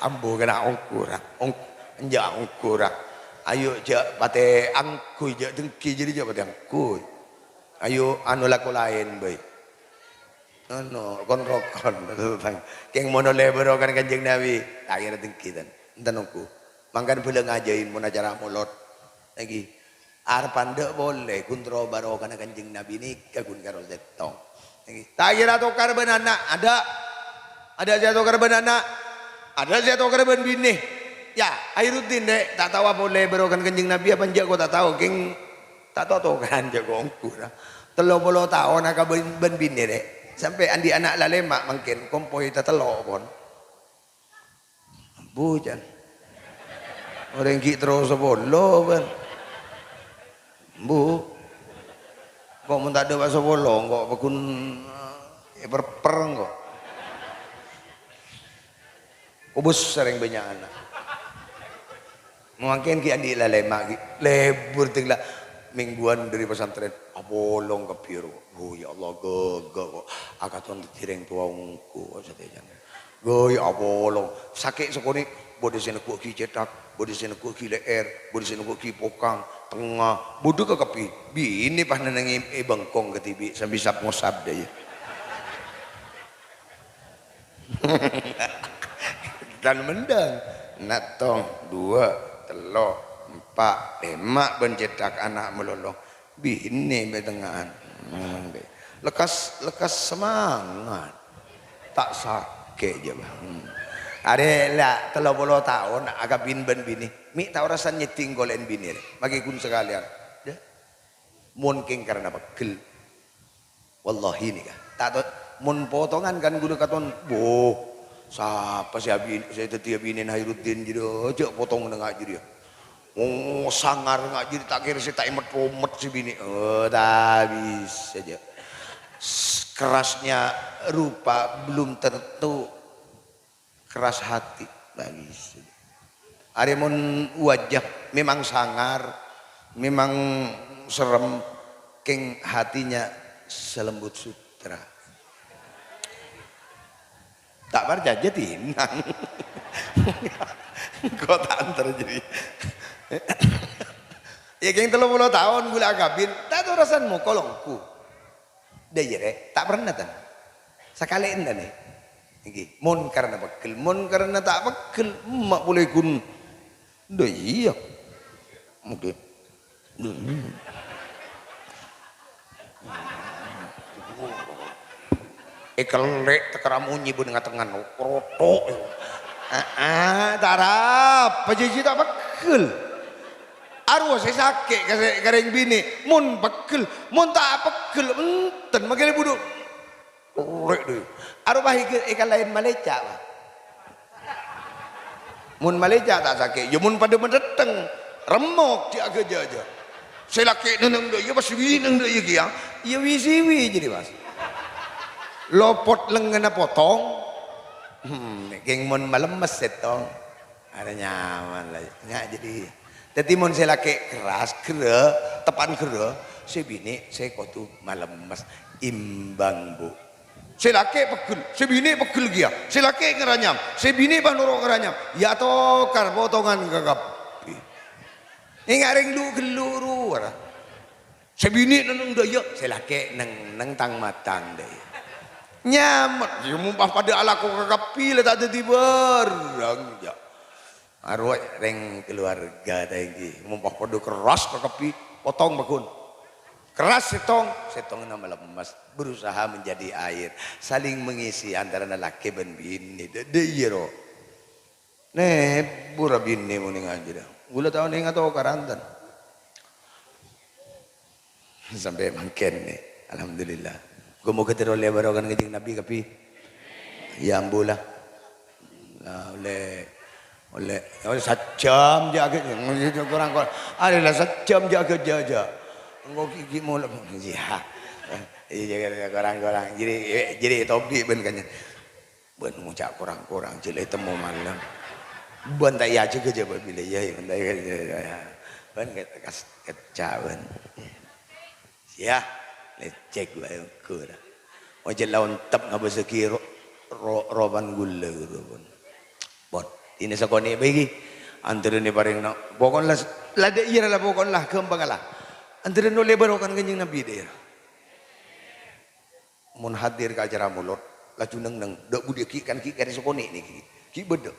Ambu kèna ongghu ra, ong-, enjâ' ongghu ra. Ayo jâ' patè angghuy, jâ' dengki jârèya jâ' patè angghuy. Ayo, anu, lako laèn bhâi. Anu, kon-rokon. Kèng mon ollè barokana Kanjeng Nabi, ta' kèra dengki, tan. Enten ongghu. Mangkana bâlâ ngajhâi mon acara molod. Èngghi. Arep andhâ' polè, ghun terro barokana Kanjeng Nabi nèka ghun karo sèttong. Ta' kèra tokar bân ana', adâ'. Adâ' sè atokar bân ana'. Adâ' sè atokar bân binè. Yâ, Khairuddin, Rè', ta' tao apa ollè barokana Kanjeng Nabi apa enjâ' ko ta' tao, kèng ta' tao tokaran jâ' ko ongghu, ra. Tello polo taon akabin bân binè, Rè'. Sampè' andi' ana' lalèma' mangkèn, kompoy tatello' pon. Embu, can. Orèng ghi' terro sapolo, bân. Embu. Ko' mon ta' dâpa' sapolo, engko' paggun, eh, èperper engko'. Kobus sareng bânnya' ana'. Mangkèn ghi' andi' lalèma' ghi'. Lebur tèng la mingguan dâri pesantren. Apolong kabbhi ro. Oh, ya Allah, ghâghâ ko'. Akaton dhâddhi rèng towa ongghu, sadhâjâna. Ghâi apolong. Sakè' sakonè', bâdâ sè negghu'aghi cèthak, bâdâ sè negghu'aghi lè'èr, bâdâ sè negghu'aghi pokang, tengnga, bâdâ kakabbhi. Binè pas nennengngè è bengkong kadhibi' sambi sap-ngosap dâ' iyâ. Tan-mendhâng. Nèttong, duwâ', tello', empa', lèma' bân cèthak ana' malolo. Binè bâ' tengnga'an. Hmm, bâ'. Lekkas, lekkas semangat. Ta' sakè' jâ, Bâ. Hmm. Arè la tello polo taon akabin bân binè. Mè' ta' orasan nyèddhing kolè'en binè, rè. Makè ghun sakalèyan. Dâ. Mon kèng karana pegghel. Wallahi nèka. Ta' to-, mon potongan kan ghulâ katon, boh, sapa sè abi-, sè dhâddhi abinèna Khairuddin jârèya, jâ' potong nèngnga' jârèya. Oh, sangar nèngnga' jârèya, ta' kèra sè ta' èmet-romet sè binè'. Oh, ta' bisa jâ'. S-, kerasnya rupa belum tentu keras hati. Nangis. Arè mon wajah memang sangar, memang serem, kèng hatinya selembut sutra. Ta' parcajâ tinang. Engko' ta' entar jârèya. Yâ, kèng tello polo taon ghulâ akabin, ta' tao rasan mokol ongghu. Dâ' iyâ, rè, ta' pernah, tan? Sakalè'en, tan, è? Ènggi, mon karana pegghel, mon karana ta' pegghel, emma' polè ghun. Dâ' iyâ. Mungkin. Èkellè' tèkèra monyè bân ngatengngan, roto'. Aa, ta' arapa jâjâ ta' pegghel. Arowa sè sakè' ka sè, ka rèng binè', mon pegghel, mon ta' pegghel, enten, makè budhu. Orè' dhu. Arowa è, è kalaèn malèca', Pak. Mon malèca' ta' sakè', yâ mon padâ madhâteng, remmok jâ' aghâjâ-jâ. Sè lakè' nèng-nèng dâ' iyâ, pas binè' nèng dâ' iyâ kèya, iyâ wi-siwi jârèya, Mas. Lopot lengngenna potong. Hmm, kèng mon malemmes sèttong. Arè nyaman la, nga' jadi. Dhâddhi mon sè lakè' kerras, ghârâ, teppan ghârâ, sè binè' sè kodhu malemmes, imbang, Bu. Sè lakè' pegghel, sè binè' pegghel kèya. Sè lakè' ngaranyam, sè binè' pas noro' ngaranyam. Yâ atokar potongan kakabbhi. Enga' rèng lu-ghellu' rowa ra. Sè binè' nèng-nèng dâ' iyâ, sè lakè' nèng-nèng tang-matang dâ' iyâ. Nyamet, yâ mon pas padâ alako kakabbhi la ta' dhâddhi bhârâng, jâ. Arowa rèng keluarga ta' ènggi, mon pas padâ kerras kakabbhi, potong paggun. Kerras sèttong, sèttongnga malemmes, berusaha menjadi air, saling mengisi antarana lakè bân binè. Dâ', dâ' iyâ, ro. Nèbur abinè mon nèng ajârâ. Ghulâ tao nèng atokaran, tan. Sampè' mangkèn, nè. Alhamdulillah. Moghâ-moghâ terro ollè barokana Kanjeng Nabi kabbhi. Yâ, ambu la. La, ollè, ollè, ollè sajjhâm jâ' aghâ-, korang-korang. Arè la sajjhâm jâ' aghâjâ-jâ. Engko' ghi', ghi' molè. Iyâ. Iyâ, korang-korang. Jârèya, jârèya tobi' bân Kanjeng. Bân ngoca' korang-korang, jâ' la ètemmo malem. Bân ta' èajâgâ jâ' bâ' bilâ, yâ, yâ, bân ta' èajâgâ, yâ. Bân ke-, kas-, keca', bân. Yâ, lècèk bhâi ongghu ra. Ojhâ' la ontep ngabâsaghi ro-, ro-, ropan ghulâ, ghuru, pon. Pon. Dinah sakonè' bhâi ghi. Antarèna parèng na-, pokok la, la dâ' iyâ ra la, pokok la, ghâmpang la. Antarèna ollè barokana Kanjeng Nabi dâ' iyâ ra. Mon hadir ka acara molod, laju neng-neng, dâ' budi ghi' kan ghi' karè sakonè' nèkè, ghi' bâdâ.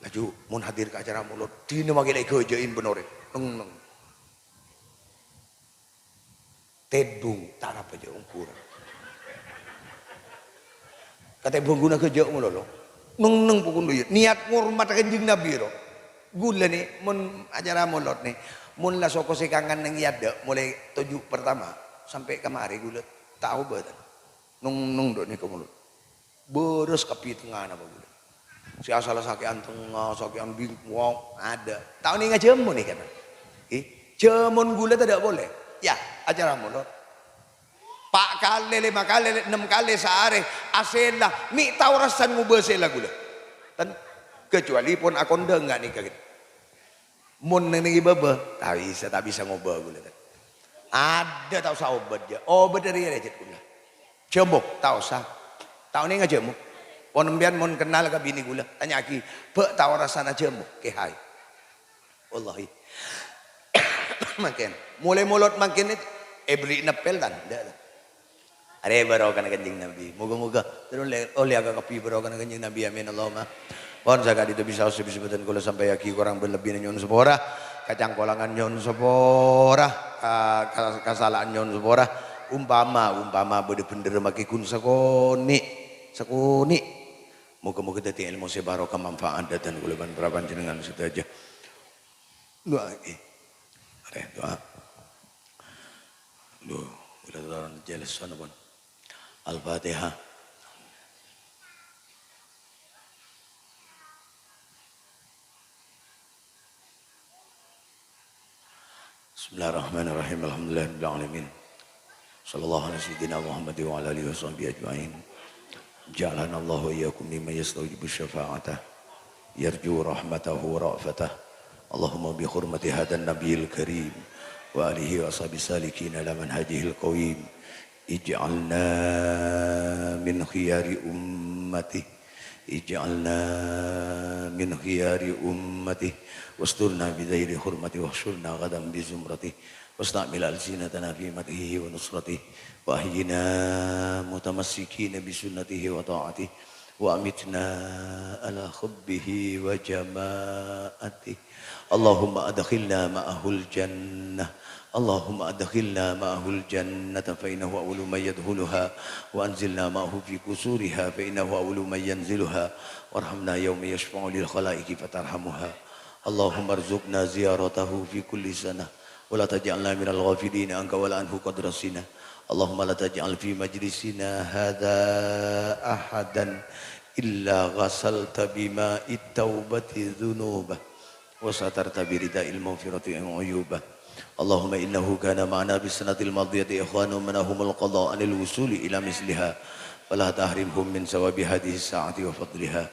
Laju mon hadir ka acara molod, dinah makè la èghâjâ'in bân orèng, neng-neng. Tèdung, ta' napa jâ' ongghur. Katè bângguna ghâjâ' malolo. Neng-neng pokok dhoyâ. Niat ngormat Kanjeng Nabi, ro. Ghulâ nè, mon acara molod nè, mon la soko sè kangan neng è adâ', molaè toju' pertama sampè' ka marè ghulâ ta' obâtan. Neng-neng dâ' nèka malolo. Bârâs kabbhi tengnga'na, Pa' ghulâ. Sè asalla sakè'an tengnga, sakè'an bingkong, adâ'. Ta' onènga jâmon nèka, kan? È, jâmon ghulâ tadâ' polè. Yâ, acara molod. Pa' kalè, lèma kalè, ennem kalè saarè, asèlla, mè' ta' orasan ngobâ sèlla ghulâ. Ten, kecuali pon akondhâng nga' nèka, kan? Mon neng-neng è bâbâ, ta' bisa, ta' bisa ngobâ ghulâ, kan. Adâ' ta' osa obât, jâ. Obât dâri arè jât ghulâ. Jâmon, ta' osa. Ta' onènga jâmon. Pon empèyan mon kennal ka binè ghulâ, tanya'aghi, "Bâ' ta' orasana jâmon, kèyaè?" Wallahi. Mangkèn. Molaè molod mangkèn èberri' neppèl, tan? Enggak, tan? Arè barokana Kanjeng Nabi. Moga-moga terro ollè, ollè akakabbhi barokana Kanjeng Nabi. Amin, Allahumma. Pon saka'dinto bisa osa bisa bhâdhân kaulâ sampaiaghi, korang bân lebbina nyo'on sapora, kacangkolangan nyo'on sapora, ka-, ka-, kasala'an nyo'on sapora. Umpama, umpama bâdâ bhendherrâ makè ghun sakonè', sakonè'. Moga-moga dhâddhi èlmo sè barokah manfaat dâteng kaulâ bân para panjhennengngan sadhâjâ. Du'a, eh. Arè, du'a. Duh, kaulâ terro jelas, napa? Al-Fatihah. Bismillahirrahmanirrahim. Alhamdulillahirabbil alamin. Sallallahu ala sayyidina Muhammad wa ala alihi wa sahbihi ajma'in. Ja'alana Allahu wa iyyakum mimman yastaujibu syafa'atah, yarju rahmatahu wa ra'fatah. Allahumma bi hurmati hadan nabiyil karim wa alihi wa sahbihi salikin ala manhajihil qawim. Ij'alna min khiyari ummati. Ij'alna min khiyari ummati. Wasturna bi dhahiri hurmati wahsyurna ghadan bi zumrati. Wasta'mil alsinatana fi madhihi wa nusrati. Wa ahyina mutamassikina bi sunnatihi wa ta'ati. Wa amitna ala hubbihi wa jama'ati. Allahumma adkhilna ma'ahul jannah. Allahumma adkhilna ma'ahul jannata fa innahu awwalu man yadkhuluha. Wa anzilna ma'ahu fi qusuriha fa innahu awwalu man yanziluha. Warhamna yawma yashfa'u lil khalaiqi fatarhamuha. Allahumma arzuqna ziyaratahu fi kulli sanah. Wa la taj'alna minal ghafilina anka wa la anhu qad rasina. Allahumma la taj'al fi majlisina hadha ahadan illa ghasalta bima'it taubati dzunubah. Wa satarta biridha'il maghfirati uyubah. Allahumma innahu kana ma'ana bis sanatil madiyati ikhwanun manahumul qada anil wusuli ila misliha. Fala tahrimhum min sawabi hadhihi sa'ati wa fadliha.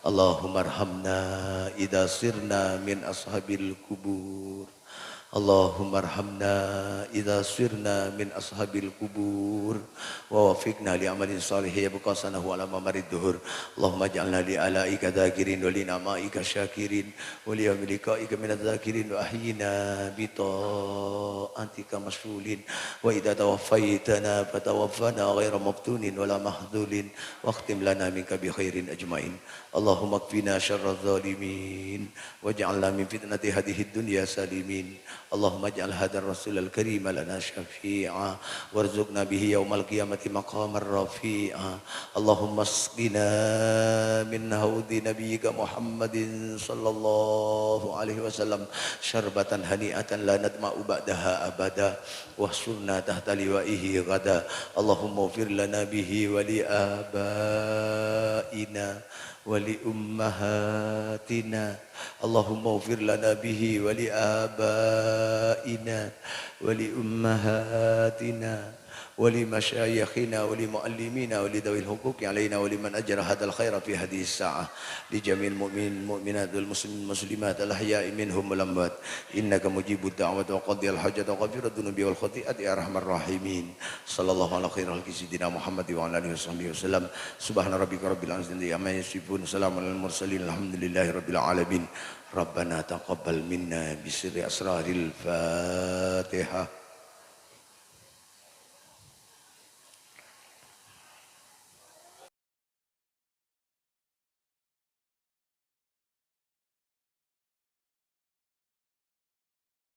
Allahumma arhamna idza sirna min ashabil qubur. Allahumma arhamna idza sirna min ashabil qubur. Wa wafiqna li amalin salih yabqa sanahu ala mamarid duhur. Allahumma ij'alna li alaika dzakirin wa li ni'maika syakirin. Wa li yaumi liqa'ika minadz dzakirin wa ahyina bi ta'atika masyghulin. Wa idza tawaffaitana fatawaffana ghaira maftunin wa la mahdzulin. Wa akhtim lana minka bi khairin ajma'in. Allahumma kfina syarra zalimin. Waj'alna min fitnati hadhihi dunya salimin. Allahumma ij'al hadzal rasulal karima lana syafi'a. Warzuqna bihi yaumal qiyamati maqamar rafi'a. Allahumma asqina min haudhi nabiyyika Muhammadin sallallahu alaihi wasallam syarbatan hani'atan la nadma'u ba'daha abada. Wahsyurna tahta liwa'ihi ghada. Allahumma ighfir lana bihi wa li abaina wa li ummahatina. Allahumma ighfir lana bihi wa li abaina wa li ummahatina wa li masyayikhina wa li muallimina wa li dzawil huquqi alaina wa liman ajra hadzal khaira fi hadhihi sa'ah, li jami'il mu'minin mu'minat wal muslimin muslimat al ahya'i minhum wal amwat. Innaka mujibud da'wat wa qadhiyal hajat wa ghafirudz dzunubi wal khati'at ya arhamar rahimin. Sallallahu ala khairil khalqi sayyidina Muhammad wa ala alihi wa sahbihi wasallam. Subhana rabbika rabbil izzati amma yasifun. Salamun alal mursalin. Alhamdulillahi rabbil alamin. Rabbana taqabbal minna bi sirri asraril Fatihah.